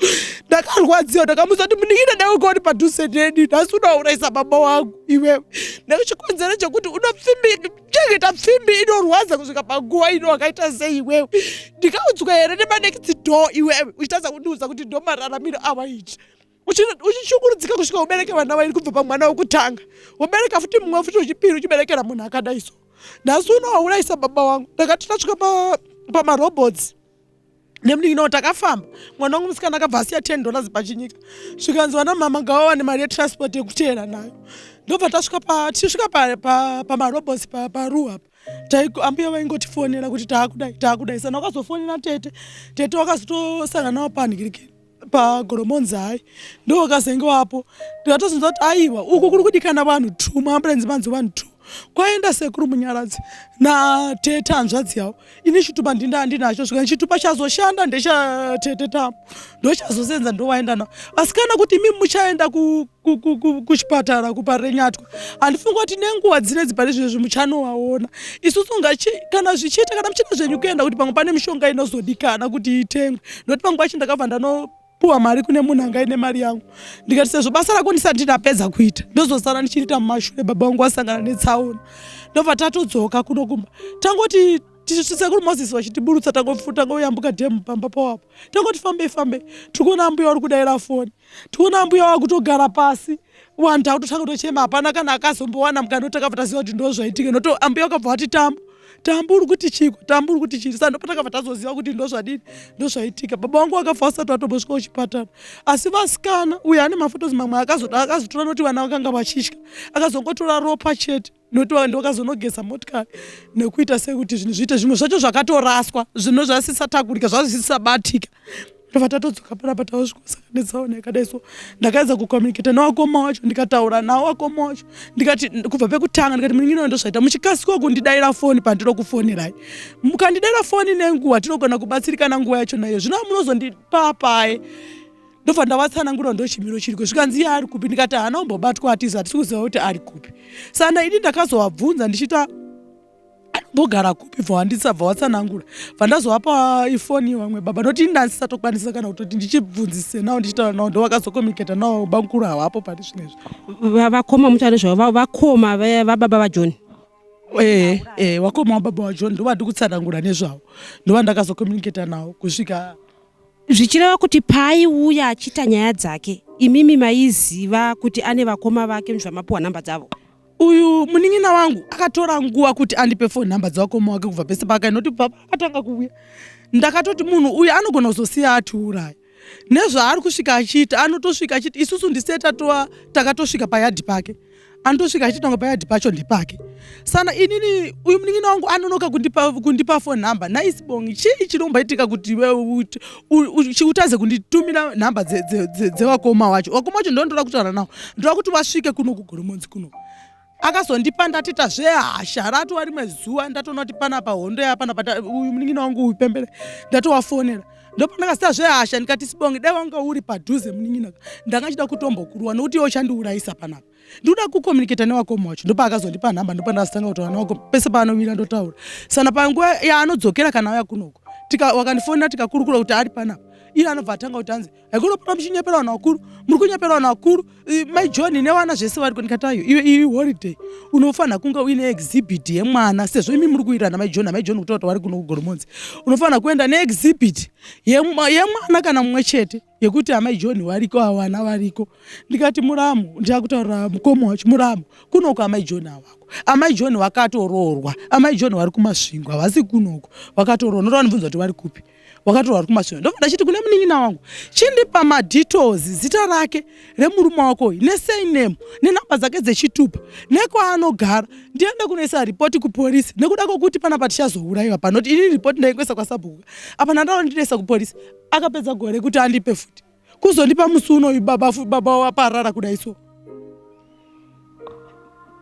Ndakarwadziwa ndakamuudza kuti munin'ina dai wanga uri padhuze neni nhasi unourayisa baba wangu iwewe. Nechikonzero chekuti unopfimbi chengeta pfimbi inorwadza kusvika panguva ino wakaita sei iwewe ndikaudzwa here nemanext door iwewe uchitadza kundiudza kuti ndo mararamiro awaita uchishungurudzika kusvika ubereke vana vairi kubva pamwana wekutanga wobereka futi mumwe futi wechipiri uchiberekera munhu akadai so nhasi uno waurayisa baba wangu ndakati tasvika pamarobots nemunin'ina takafamba mwana wangu musikana akabva asiya 10 dollars pachinyika zvikanzi vana mama ngavawane mari yetransport yekuteera nayo ndobva tasvika tichisvika pamarobots paruwa ambuya vaingotifonera kuti taakudai taakudai sana wakazofonera tete tete wakazotosangana nawo panhikirikiri pagoromonzi hai ndo wakazenge wapo ndikatozonzwa kuti aiwa uku kuri kudikana vanhu two muambulenzi manzi vanhu two kwaenda sekuru Munyaradzi natete hanzvadzi yavo ini chitupa ndinda ndinacho svika chitupa chazoshanda ndechatete Tambo ndochazosenza ndowaenda nao vasikana kuti imi muchaenda kuchipatara kuParirenyatwa handifunga kuti nenguva dzinedzi pane zvinezvi muchanovaona isusu kana zvichiita kana muchida zvenyu kuenda kuti pamwe pane mishonga inozodikana kuti itengwe nokuti pamwe pacho ndakabva ndanopuwa mari kune munhu anga ine mari yangu ndikati sezvo basa rako ndisati ndapedza kuita ndozosara ndichiriita mumashure baba vangu vasangana netsaona ndobva tatodzoka kuno kumba tangoti sekuru Moses vachitiburutsa tangoyambuka dhemu pamba pawapo tangoti fambei fambei tikuona ambuya vari kudaira foni tikuona ambuya vakutogara pasi vanhu takutotanga kutochema hapana kana akazombowana mukana takabva taziva kuti ndo zvaitika noto ambuya vakabva vati Tambo Tambo uri kuti chiko Tambo uri kuti chii saka ndopatakabva tazoziva kuti ndo zvadini ndo zvaitika baba vangu vakafa vasati vatombosvika kuchipatara asi vasikana uyo ane mafotos mamwe akazotora noti vana vakanga vachitya akazongotora ropa chete nokuti ndokazonogeza motikari nekuita sekuti zvinhu zviite zvimwe zvacho zvakatoraswa zvinhu zvasisatakurika zvazvisisabatika ndobva tatodzoka panapa taosvika netsaona yakadai so ndakaedza kucommunicata nevakoma wacho ndikataura nawo vakoma wacho ndikati kubva pekutanga ndikati munin'ina ndozvaita muchikasika kundidaira foni pandinokufonerai mukandidaira foni nenguva tinogona kubatsirikana nguva yacho naiyo zvino munozondipapaye ndobva ndavatsanangura ndochimiro chiriko zvikanzi iye ari kupi ndikati haana kumbobatwa atizi hatisi kuziva kuti ari kupi sana ini ndakazovabvunza ndichita Vogara kupi bva wandisa bva watsanangura bva ndazovapa ifoni vamwe baba noti ini ndandisatokwanisa kana kutoti ndichibvunzise nawo ndichitaura nawo ndovakazokomiketa nawo bamukuru havapo pari zvino izvi. Vakoma mutaura nezvavo vakoma vababa vaJohn. Eh, eh, wakoma wababa waJohn ndovandi kutsanangura nezvavo ndovandakazokomiketa nawo kusvika Zvichireva kuti paaiuya achiita nyaya dzake imimi maiziva kuti ane vakoma vake zvamapuwa nhamba dzavo? Uyu munin'ina wangu akatora nguva kuti andipe phone number dzevakoma wake kubva pese paakaenda nekuti kubva paakatanga kuuya ndakatoti munhu uyu anogona kuzosiya atiuraya nezvaari kusvika achiita anotosvika achiti isusu ndise tatova takatosvika payadhi pake anotosvika achiti tanga payadhi pacho ndepake sana inini uyu munin'ina wangu anonoka kundipa, kundipa phone number naisibongi chii chinombaitika kuti utaze kunditumira nhamba dzevakoma wacho vakoma wacho ndondoda kutaura nawo ndoda kuti vasvike kuno kugoromonzi kuno akazondipa ndatita zvehasha ratova rimwe zuva ndatoona kuti panapa hondo yapanapa uyu munin'ina wangu uyu pembere ndatovafonera ndopandakasita zvehasha ndikati sibongi dai wanga uri padhuze munin'ina ndanga chida kutombokuruwa nokuti iwe uchandiurayisa panapa ndikuda kucommunicata nevakoma wacho ndopaakazondipa nhamba ndopandazotanga kutaura nevakoma pese paanomira ndotaura sana panguva yaanodzokera kana auya kunoko wakandifonera tikakurukura kuti ari panapa iye anobva atanga kuti anzi haikunopota muchinyepera vanhu vakuru muri kunyepera vanhu vakuru mai john nevana zvese variko ndikati ayo iwe iyi holiday unofanira kunge uine exhibit yemwana sezvo imi muri kuwirirana mai john amai john kutaura kuti vari kuno kugoromonzi unofanira kuenda neexhibit yemwana kana mumwe chete yekuti amai John variko avo vana variko ndikati muramu ndakutaurira mukoma wacho muramu kunoko amai John avako amai John vakatoroorwa amai John vari kumasvingo havasi kunoko vakatoroorwa ndoda vanibvunza kuti vari kupi wakatoroorwa vari kumasvingo ndobva ndachiti kune munin'ina wangu chindipa madetails zita rake remurume wako uyu nesurname nenhamba dzake dzechitupa nekwaanogara ndiende kunoisa ripoti kupolisi nekuda kwokuti panapa tichazourayiwa panoti ini ripoti ndaingoisa kwasabhuku apa ndandaona ndinoisa kupolisi akapedza gore kuti andipe futi kuzondipa musi unoyu baba baba waparara kudai so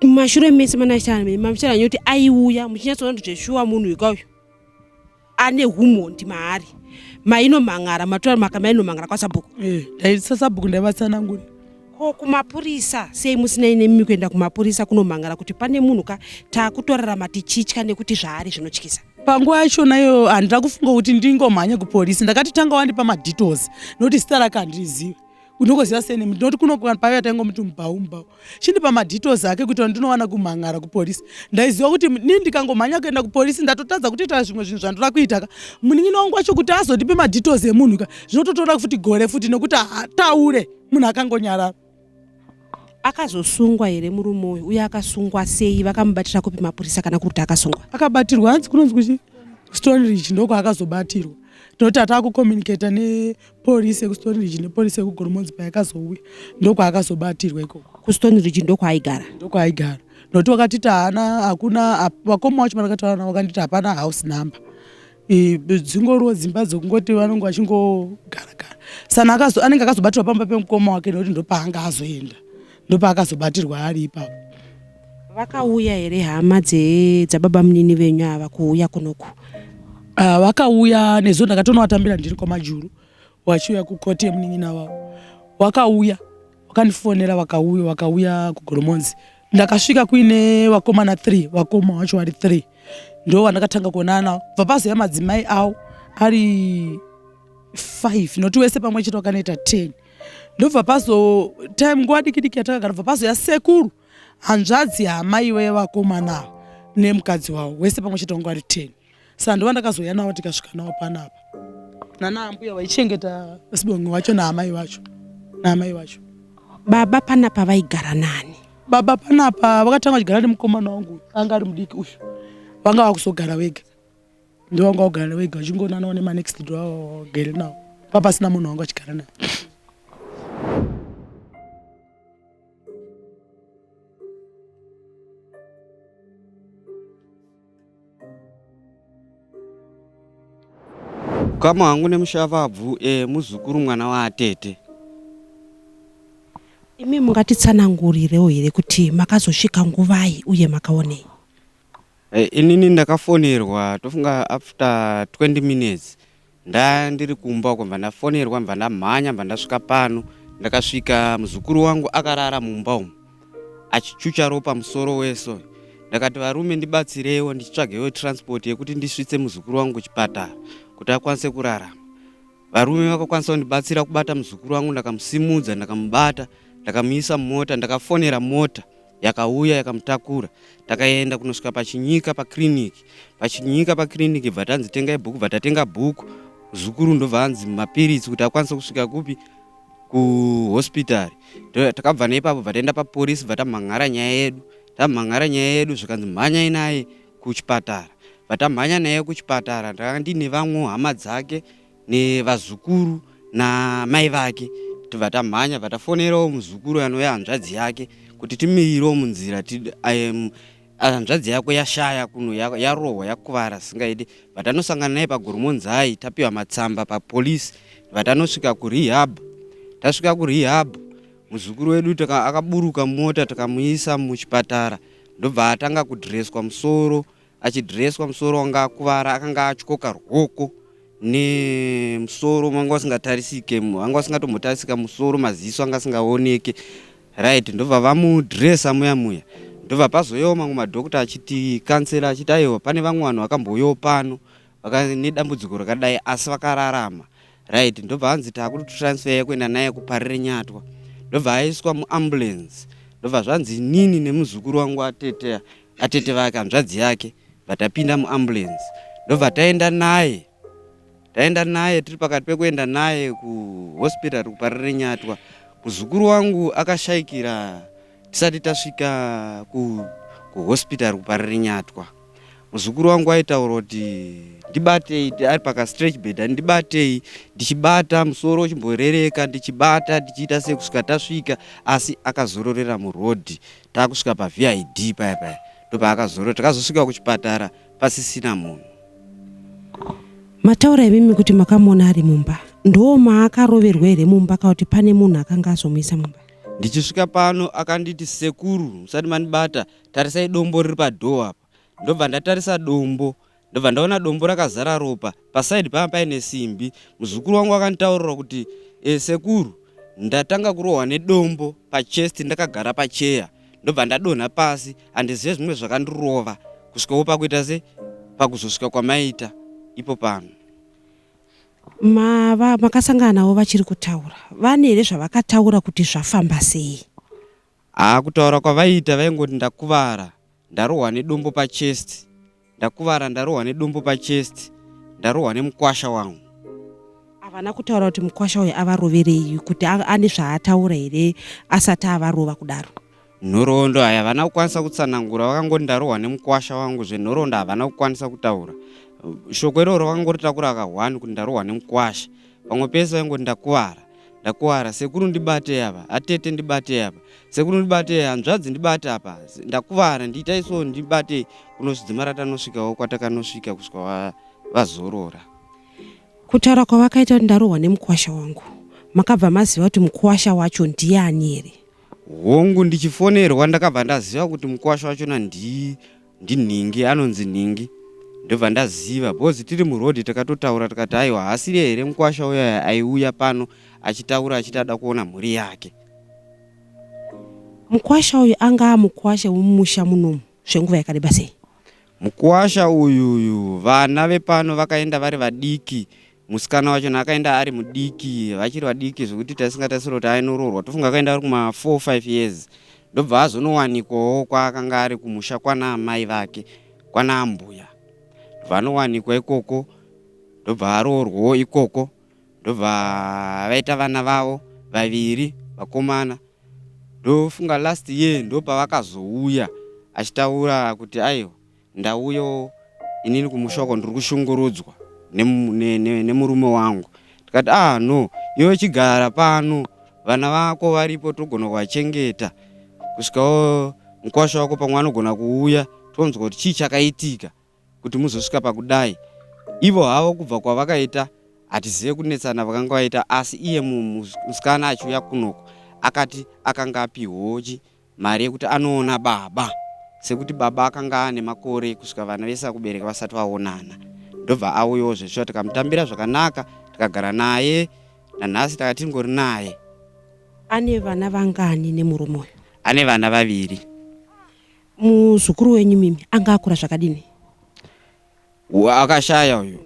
mumashure mese manamuchana nyoti aiuya muchinyatsoona kuti zveshuwa munhu uyu kauyu ane humhondi maari mainomhan'ara matora maka mainomhan'ara kwasabhuku eh, ndaisa sabhuku ndaivatsanangura ko kumapurisa sei musinai nemimi kuenda kumapurisa kunomhan'ara kuti pane munhu ka taakutorarama tichitya nekuti zvaari zvinotyisa Panguva yachona iyoyo handina kufunga kuti ndingomhanye kupolisi ndakati tanga wandipa madetails nokuti zita rake handirizivi unongoziva surname ndinoti kuno paiva taingomuti mubhau mubhau chindipa madetails ake kuitira ndinowana kumhan'ara kupolisi ndaiziva kuti ni ndikangomhanya kuenda kupolisi ndatotadza kutoita zvimwe zvinhu zvandoda kuita ka munin'ina wangu wacho kuti azondipe madetails emunhu ka zvinototora futi gore futi nekuti haataure munhu akangonyarara Akazosungwa here murume uyu uye akasungwa sei vakamubatira kupi mapurisa kana kuri kuti akasungwa? Akabatirwa hanzi kunonzi kuchi Stone Ridge ndokwaakazobatirwa. Tinoti atakucommunicata nepolisi yekuStone Ridge nepolisi yekuGoromonzi payakazouya ndokwaakazobatirwa ikoko. KuStone Ridge ndokwaaigara? Ndokwaaigara. Nokuti wakatiti haana hakuna vakoma vacho vandakataura navo vakanditi hapana house number. Dzingoriwo dzimba dzekungoti vanenge vachingogara gara sana anenge akazobatirwa pamba pemukoma wake nekuti ndopaanga azoenda ndopaakazobatirwa ari ipapo. Vakauya here hama dzababa munini venyu ava kuuya kunoku? Ah, vakauya nezuro ndakatonovatambira ndiri kwamajuru vachiuya kukoti yemunin'ina wavo wakauya wakandifonera vakauya vakauya kugoromonzi ndakasvika kuine vakomana 3 vakoma vacho vari 3 ndo vandakatanga kuonana navo bva pazouya madzimai avo ari 5 noti wese pamwe chete wakanoita 10 ndobva pazo time nguva diki diki yatakagara bva pazouya sekuru hanzvadzi yaamai vevakomana ava nemukadzi wavo wese pamwe chete wanga vari 10 saka ndova ndakazouya navo tikasvika navo panapa nana ambuya vaichengeta sibongi wacho naamai vacho naamai vacho baba panapa vaigara nani baba panapa vakatanga vachigara nemukomana wangu anga ari mudiki uyu vanga vakuzogara vega ndovanga vagara vega vachingonanawo nemanext door avo vagere nawo papasina munhu wanga vachigara naye Ukama hwangu nemushavabvu e, muzukuru mwana waatete. Imi mungatitsanangurirewo here kuti makazosvika nguvai uye makaonei? E, inini ndakafonerwa tofunga after 20 minutes nda ndiri kumba uko mva ndafonerwa mva ndamhanya mva ndasvika pano ndakasvika muzukuru wangu akarara mumba umu achichucha ropa musoro wese uyu. Ndakati varume ndibatsireiwo ndichitsvagewo transport yekuti ndisvitse muzukuru wangu kuchipatara kuti akwanise kurarama. Varume vakakwanisa kundibatsira kubata muzukuru wangu, ndakamusimudza, ndakamubata, ndakamuisa mumota, ndakafonera mota yakauya yakamutakura. Takaenda kunosvika paChinyika pakiriniki. Pachinyika pakiriniki bva tanzi tengai bhuku, bva tatenga bhuku. Muzukuru ndobva anzi mapiritsi kuti akwanise kusvika kupi kuhospitari. Takabva neipapo bva taenda paporisi bva tamhan'ara nyaya yedu. Tamhan'ara nyaya yedu zvikanzi mhanyai naye kuchipatara. Bva tamhanya naye kuchipatara ndakanga ndiine vamwewo hama dzake nevazukuru namai vake. Tobva tamhanya bva tafonerawo muzukuru anouya hanzvadzi yake kuti timirirewo munzira hanzvadzi yako yashaya kuno yarohwa yakuvara zvisingaite. Bva tanosangana naye paGoromonzai tapiwa matsamba papolice bva tanosvika kurehab. Tasvika kurehab muzukuru wedu akaburuka mumota tikamuisa muchipatara ndobva atanga kudhireswa musoro. Achidhireswa musoro wanga akuvara akanga atyoka rwoko nemusoro wanga usingatarisike wanga usingatombotarisika musoro maziso anga asingaoneke right ndobva vamudhiresa muya muya ndobva pazoyawo mamwe madhokota achiti kansela achiti aiwa pane vamwe vanhu vakambouyawo pano nedambudziko rakadai asi vakararama right ndobva anzi takutotransfer kuenda naye kuParirenyatwa ndobva aiswa muambulance ndobva zvanzi inini nemuzukuru wangu atete atete vake hanzvadzi yake bva tapinda muambulance ndobva taenda naye taenda naye tiri pakati pekuenda naye kuhospital kuParirenyatwa muzukuru wangu akashaikira tisati tasvika kuhospital kuParirenyatwa. Muzukuru wangu aitaura kuti ndibatei ari pakastretch bed ndibatei ndichibata musoro uchimborereka ndichibata ndichiita sei kusvika tasvika asi akazororera murodhi takusvika paVID paya paya ndopaakazorora takazosvika kuchipatara pasisina munhu. Mataura imimi kuti makamuona ari mumba ndo maakaroverwa here mumba kana kuti pane munhu akanga azomuisa mumba? Ndichisvika pano akanditi sekuru musati mandibata tarisai dombo riri padhoo apa ndobva ndatarisa dombo ndobva ndaona dombo rakazara ropa pasaidi panga paine simbi muzukuru wangu akanditaurira kuti e, sekuru ndatanga kurohwa nedombo pachest ndakagara pacheya ndobva ndadonha pasi handizive zvimwe zvakandirova kusvikawo pakuita se pakuzosvika kwamaita ipo pano. Mava makasangana navo vachiri kutaura vane here zvavakataura kuti zvafamba sei? Haa kutaura kwavaiita vaingoti ndakuvara ndarohwa nedombo pachest ndakuvara ndarohwa nedombo pachest ndarohwa nemukwasha wangu. Havana kutaura kuti mukwasha uyu avaroverei kuti ane zvaataura here asati avarova kudaro? Nhoroondo haya havana kukwanisa kutsanangura vakangoti ndarohwa nemukwasha wangu zvenhoroondo havana kukwanisa kutaura. Shoko iroro vakangoritakura kahwani kuti ndarohwa nemukwasha. Pamwe pese vaingoti ndakuvara ndakuvara sekuru ndibatei apa atete ndibatei apa sekuru ndibatei hanzvadzi ndibate apa ndakuvara ndiitai so ndibatei kunosvidzimara tanosvikawo kwatakanosvika kusvika vazorora. Kutaura kwavakaita kuti ndarohwa nemukwasha wangu makabva maziva kuti mukwasha wacho ndiani here? Hongu ndichifonerwa ndakabva ndaziva kuti mukwasha wachona ndi ndinhingi anonzi nhingi ndobva ndaziva because tiri muroad takatotaura tikati aiwa haasiriye here mukwasha uya aiuya pano achitaura achiti ada kuona mhuri yake. Mukwasha uyu anga amukwasha wemumusha munomu zvenguva yakareba sei? Mukuwasha uyu uyu vana vepano vakaenda vari vadiki musikana wachona akaenda ari mudiki vachiri vadiki zvekuti tasingatarisira kuti ainoroorwa tofunga akaenda ari kuma 4 5 years ndobva azonowanikwawo kwaakanga ari kumusha kwana amai vake kwana ambuya ndobva anowanikwa ikoko ndobva aroorwawo ikoko ndobva vaita vana vavo vaviri vakomana Ndofunga last year ndopavakazouya achitaura kuti aiwa ndauyawo inini kumusha uko ndiri kushungurudzwa nemurume wangu. Tikati ah no iwe chigara pano vana vako varipo togona kuvachengeta kusvikawo mukwasha wako pamwe anogona kuuya tonzwa kuti chii chakaitika. kuti muzosvika pakudai. Ivo havo kubva kwavakaita hatizive kunetsana vakanga vaita asi iye musikana achiuya kunoko akati akanga apihwawo chi mari yekuti anoona baba sekuti baba akanga ane makore kusvika vana vese akubereka vasati vaonana ndobva auyawo zveshuwa tikamutambira zvakanaka tikagara naye nanhasi taka tingori naye. Ane vana vangani nemurume uyu? Ane vana vaviri. Muzukuru wenyu mimi anga akura zvakadini? Akashaya uyu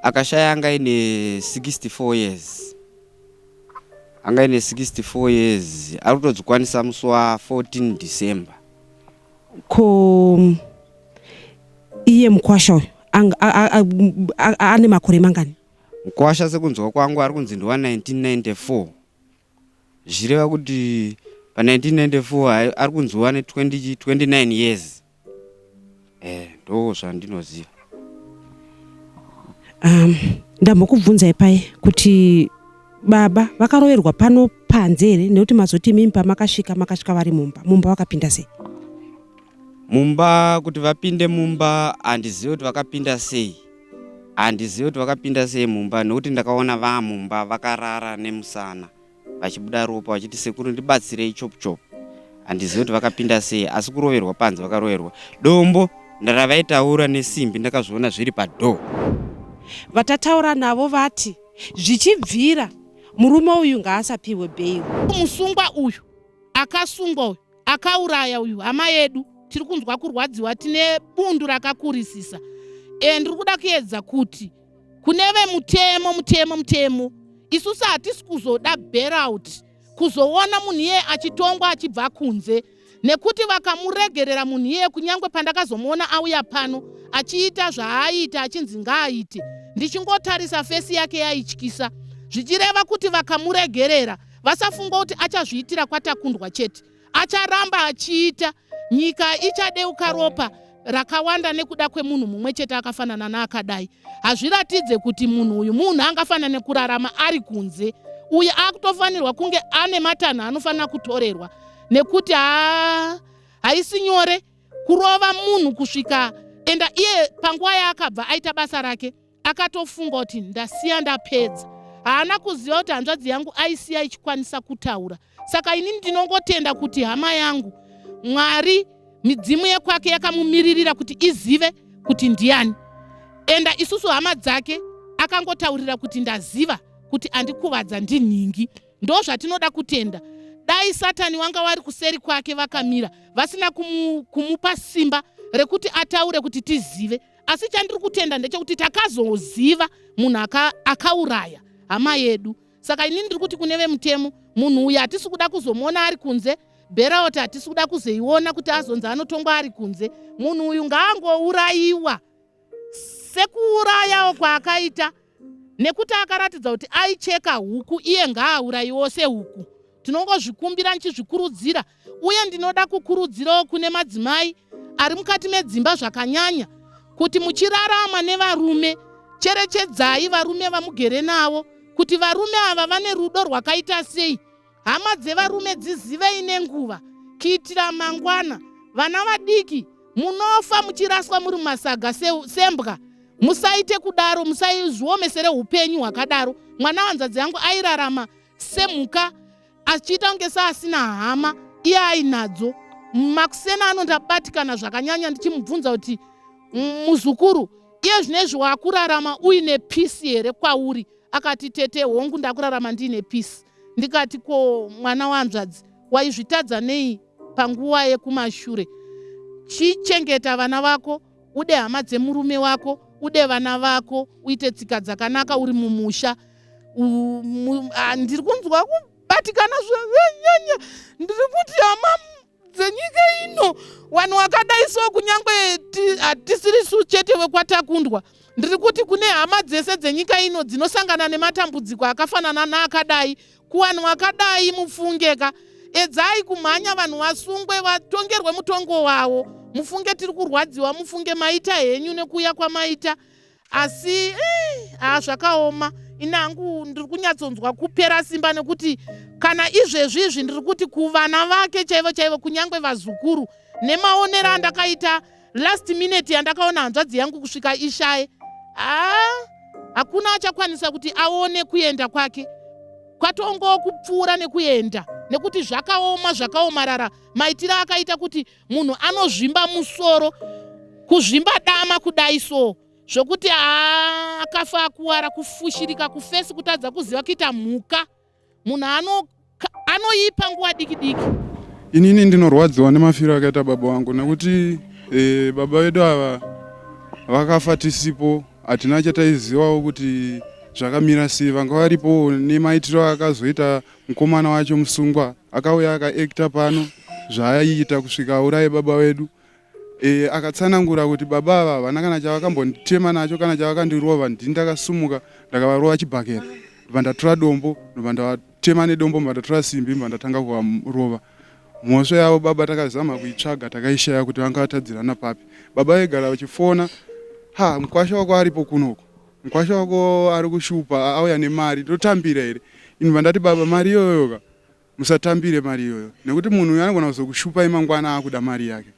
akashaya anga aine 64 years anga aine 64 years ari kutodzikwanisa musi wa 14 December. Ko iye mukwasha uyu ane makore mangani? Mukwasha sekunzwa kwangu ari kunzi ndiwa 1994 zvichireva kuti pa 1994 ari kunziwa ne 29 years eh ndo zvandinoziva. Ndambokubvunzai pai kuti baba vakaroverwa pano panze here nekuti mazoti imimi pamakasvika makasvika vari mumba mumba vakapinda sei? Mumba kuti vapinde mumba handizive kuti vakapinda sei handizive kuti vakapinda sei mumba nekuti ndakaona vamumba vakarara nemusana vachibuda ropa vachiti sekuru ndibatsirei chop chop handizive kuti vakapinda sei asi kuroverwa panze vakaroverwa dombo ndaravaitaura nesimbi ndakazviona zviri padhoo. Vatataura navo vati zvichibvira murume uyu ngaasapihwe bail. Musungwa uyu akasungwa uyu akauraya uyu hama yedu tiri kunzwa kurwadziwa tine bundu rakakurisisa e ndiri kuda kuedza kuti kune vemutemo mutemo mutemo isusu hatisi kuzoda bailout kuzoona munhu iye achitongwa achibva kunze nekuti vakamuregerera munhu iye kunyange pandakazomuona auya pano achiita zvaaiita achinzi ngaaite ndichingotarisa fesi yake yaityisa zvichireva kuti vakamuregerera vasafunga kuti achazviitira kwatakundwa chete acharamba achiita nyika ichadeuka ropa rakawanda nekuda kwemunhu mumwe chete akafanana naakadai hazviratidze kuti munhu uyu munhu angafanane kurarama ari kunze uye akutofanirwa kunge ane matanho anofanira kutorerwa nekuti haisi nyore kurova munhu kusvika enda iye panguva yaakabva aita basa rake akatofunga kuti ndasiya ndapedza haana kuziva kuti hanzvadzi yangu aisiya ichikwanisa kutaura saka ini ndinongotenda kuti hama yangu mwari midzimu yekwake yakamumiririra kuti izive kuti ndiani enda isusu hama dzake akangotaurira kuti ndaziva kuti andikuvadza ndinhingi ndozvatinoda kutenda dai satani wanga wari kuseri kwake vakamira vasina kumu, kumupa simba rekuti ataure kuti tizive asi chandiri kutenda ndechekuti takazoziva munhu akauraya aka hama yedu saka inini ndiri kuti kune vemutemo munhu uyu hatisi kuda kuzomuona ari kunze bheraoti hatisi kuda kuzoiona kuti azonzi anotongwa ari kunze munhu uyu ngaangourayiwa sekuurayawo kwaakaita nekuti akaratidza kuti aicheka huku iye ngaaurayiwo sehuku tinongozvikumbira ndichizvikurudzira uye ndinoda kukurudzirawo kune madzimai ari mukati medzimba zvakanyanya kuti muchirarama nevarume cherechedzai varume vamugere navo kuti varume ava vane rudo rwakaita sei hama dzevarume dzizivei nenguva kuitira mangwana vana vadiki munofa muchiraswa muri mumasaga sembwa musaite kudaro musaizviomesere upenyu hwakadaro mwana wanzadzi yangu airarama semhuka achiita kunge seasina hama iye ainadzo makusena anondabatikana zvakanyanya ndichimubvunza kuti muzukuru iye zvinezvi wakurarama uine pisi here kwauri akati tete hongu ndakurarama ndiine pisi ndikati ko mwana wanzvadzi waizvitadza nei panguva yekumashure chichengeta vana vako ude hama dzemurume wako ude vana vako uite tsika dzakanaka uri mumusha ndiri kunzwa kubatikana zvanyanya ndiri kuti hama dzenyika ino vanhu vakadai so kunyange hatisirisu chete vekwatakundwa ndiri kuti kune hama dzese dzenyika ino dzinosangana nematambudziko akafanana naakadai kuvanhu vakadai mufungeka edzai kumhanya vanhu vasungwe vatongerwe mutongo wavo mufunge tiri kurwadziwa mufunge maita henyu nekuuya kwamaita asi eh, haa zvakaoma ini hangu ndiri kunyatsonzwa kupera simba nekuti kana izvezvi izvi ndiri kuti kuvana vake chaivo chaivo kunyange vazukuru nemaonero andakaita last minute yandakaona hanzvadzi yangu kusvika ishaye haa hakuna achakwanisa kuti aone kuenda kwake kwatongo kupfuura nekuenda nekuti zvakaoma zvakaomarara maitiro akaita kuti munhu anozvimba musoro kuzvimba dama kudai so zvokuti akafa akuwara kufushirika kufesi kutadza kuziva kuita mhuka munhu anoipa nguva diki diki. Inini ndinorwadziwa nemafiro akaita baba vangu nekuti e, baba vedu ava vakafa tisipo, hatina chataizivawo kuti zvakamira sei. Vanga varipo nemaitiro akazoita mukomana wacho musungwa, akauya akaekta pano zvaaiita kusvika auraye baba vedu. E, akatsanangura kuti baba ava havana kana chavakambonditema nacho kana chavakandirova, ndini ndakasumuka ndakavarova chibhakera, ndobva ndatora dombo ndobva ndavatema nedombo, ndobva ndatora simbi ndobva ndatanga kuvarova. Mhosva yavo baba takazama kuitsvaga takaishaya kuti vanga vatadzirana papi. Baba vaigara vachifona, ha mukwasha wako aripo kunoko, mukwasha wako ari kushupa auya nemari, totambira here? Ini ndati baba mari iyoyoka musatambire mari iyoyo nekuti munhu uyu anogona kuzokushupai mangwana akuda mari yake.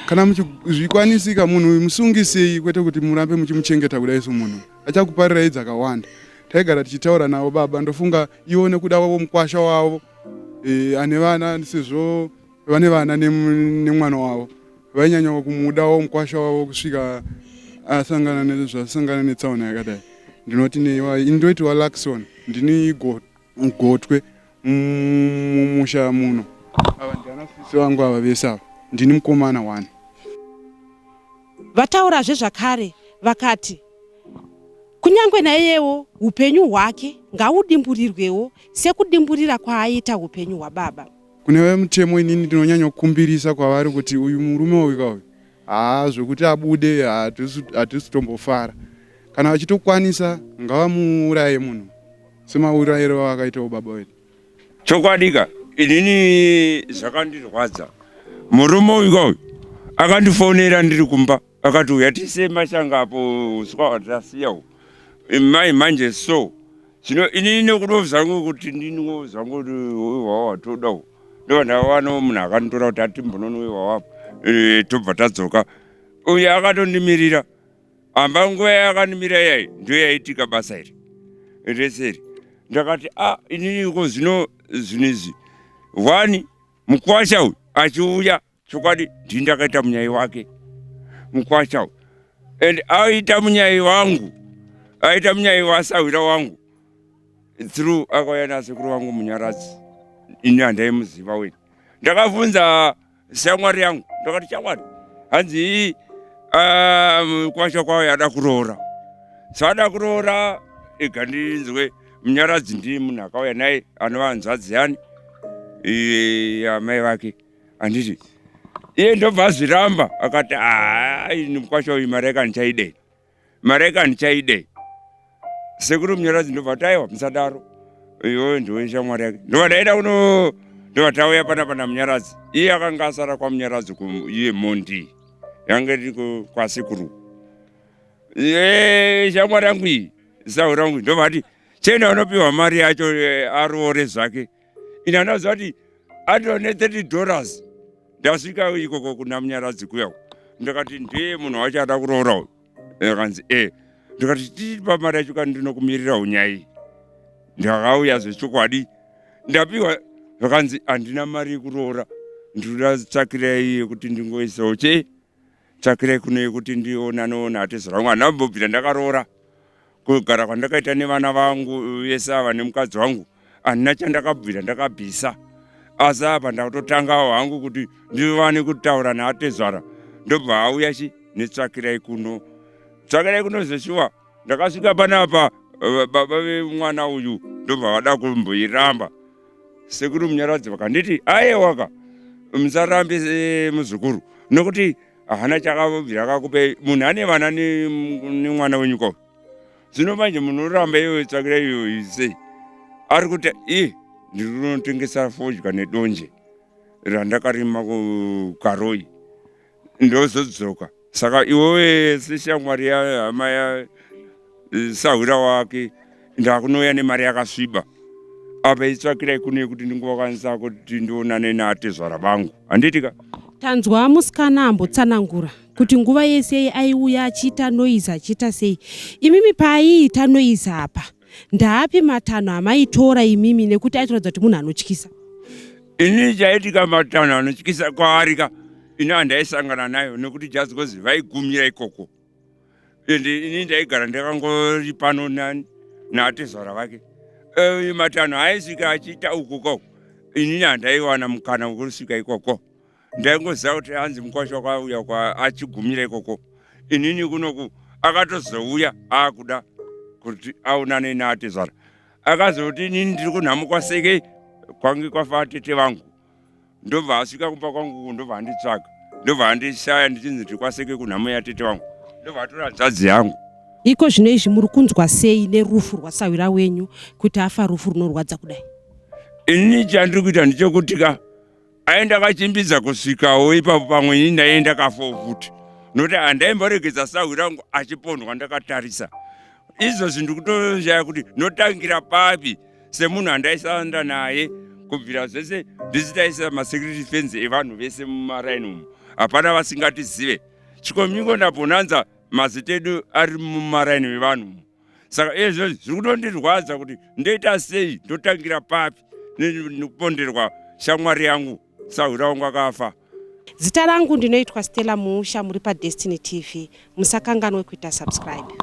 Kana zvikwanisika munhu uyu musungisei kwete kuti murambe muchimuchengeta kudai somunhu achakuparirai dzakawanda. Taigara tichitaura navo baba, ndofunga ivo nekuda kwavo mukwasha wavo e, ane vana sezvo vane vana nemwana wavo vainyanya kumudawo mukwasha wavo kusvika asangana nezvasangana netsaona yakadai. Ndinoti neiwa ndoiti waLakson ndini gotwe mumusha muno. Ava ndiana sisi vangu ava vese ava, ndini mukomana one. Vataurazve zvakare vakati kunyange naiyewo upenyu hwake ngaudimburirwewo sekudimburira kwaaita upenyu hwababa. Kune vemutemo inini ndinonyanya kukumbirisa kwavari kuti uyu murume uyu kauyu haa zvekuti abude hatisi tombofara. Kana vachitokwanisa ngavamuuraye munhu semaurayiro avakaitawo baba vedu. Chokwadika inini zvakandirwadza murume uyu kauyu akandifonera ndiri kumba akati uya tise mashanga apo uswa hwatasiya uhu mai manje so zvino inini nekudo zvangu kuti ndiniwo zvangu uyu watoda uhu ndobva ndawanawo munhu akanditora kuti atimbononwiwa wapo e, tobva tadzoka uyu akatondimirira amba nguva yakanimira yayi ndiyo yaitika basa iri rese iri ndakati a ah, inini ko zvino zvinhu izvi one mukwasha uyu achiuya chokwadi ndini ndakaita munyai wake mukwasha uyu and aita munyai wangu aita munyai wasahwira wangu through akauya nasekuru wangu munyaradzi ini handaimuziva wena ndakabvunza shamwari yangu ndakati shamwari hanzi ah, mukwasha kwayo ada kuroora so ada kuroora ega ndinzwe munyaradzi ndiye munhu akauya naye anova hanzvadzi yani amai vake handiti iye ndobva azviramba akati haa ini mukwasha uyu mari yake handichaidei mari yake handichaidei sekuru munyaradzi ndobva taiwa musadaro iyoyo ndiwe shamwari yake ndobva ndaenda kuno ndobva tauya pana pana munyaradzi iye akanga asara kwamunyaradzi iye mondi yange iri kwasekuru shamwari yangu iyi zau rangu ndobva ati chenda unopiwa mari yacho eh, aroore zvake ini andaziva kuti atone 30 dollars ndasvika ikoko kuna munyaradzi kuya ndakati ndiye munhu wacho ada kuroora uyu akanzi e ndikati tipa mari yacho kani ndinokumirira unyai ndakauya zvechokwadi ndapiwa zvakanzi handina mari yekuroora ndinoda tsvakirai yekuti ndingoisawo chei tsvakirai kuno yekuti ndionanoona hatizvo rangu handina kumbobvira ndakaroora kugara kwandakaita nevana vangu vese ava nemukadzi wangu handina chandakabvira ndakabvisa asi apa ndakutotangawo hangu kuti ndivane kutaura naatezvara ndobva auya chi netsvakirai kuno tsvakirai kuno zveshuwa ndakasvika panapa eh, baba vemwana uyu ndobva vada kumboiramba sekuru munyaradzi vakanditi aiwaka musarambe eh, muzukuru nokuti hana chakabvira akakupe munhu ane vana nemwana wenyu ko zvino manje munhu oramba iyoyo tsvakira iyoyo sei ari kuti i ndiri kunotengesa fodya nedonje randakarima kukaroi ndozodzoka saka iwewe seshamwari yahama ya sahwira wake ndakunouya nemari yakasviba apa itsvakirai kuno yekuti ndingokwanisa kuti ndionane naatezvara vangu handiti ka tanzwa musikana ambotsanangura kuti nguva yese aiuya achiita noise achiita sei imimi paaiita noise apa ndaapi matanho amaitora imimi nekuti aitoratidza kuti munhu anotyisa ini chaitika matanho anotyisa kwaari ka ini handaisangana nayo nekuti just because vaigumira ikoko and ini ndaigara ndakangori pano nani naatezvara vake eh, matanho aisvika achiita uku ko Inini handaiwana mukana wekusvika ikoko. Ndaingoziva kuti hanzi mukwasha wakauya kwa achigumira ikoko. Inini kunoku akatozouya aakuda kuti aonane naatezvara. Akazoti inini ndiri kunhamo kwaseke kwange kwafa atete vangu. Ndobva asvika kumba kwangu ndobva anditsvaga. Ndobva andishaya ndichinzi ndiri kwaseke kunhamo yatete vangu. Ndobva atora hanzvadzi yangu. Iko zvino izvi muri kunzwa sei nerufu rwasahwira wenyu kuti afa rufu runorwadza kudai? Ini chandiri kuita ndechekuti ka aenda akachimbidza kusvikawo ipapo pamwe ini ndaienda kafowo futi nokuti handaimboregedza sahwira wangu achipondwa ndakatarisa. Izvozvi ndikutoshaya kuti ndotangira papi semunhu andaisanda naye kubvira zvese ndisi taisa masecurity fence evanhu vese mumaraini umu hapana vasingatizive. Chikomingo naBonanza mazita edu ari mumaraini mevanhu umu. Saka izvo zviri kutondirwadza kuti ndoita sei, ndotangira papi nekuponderwa shamwari yangu sahwira wangu akafa. Zita rangu ndinoitwa Stella Muusha, muri paDestiny TV. Musakanganwe kuita subscribe.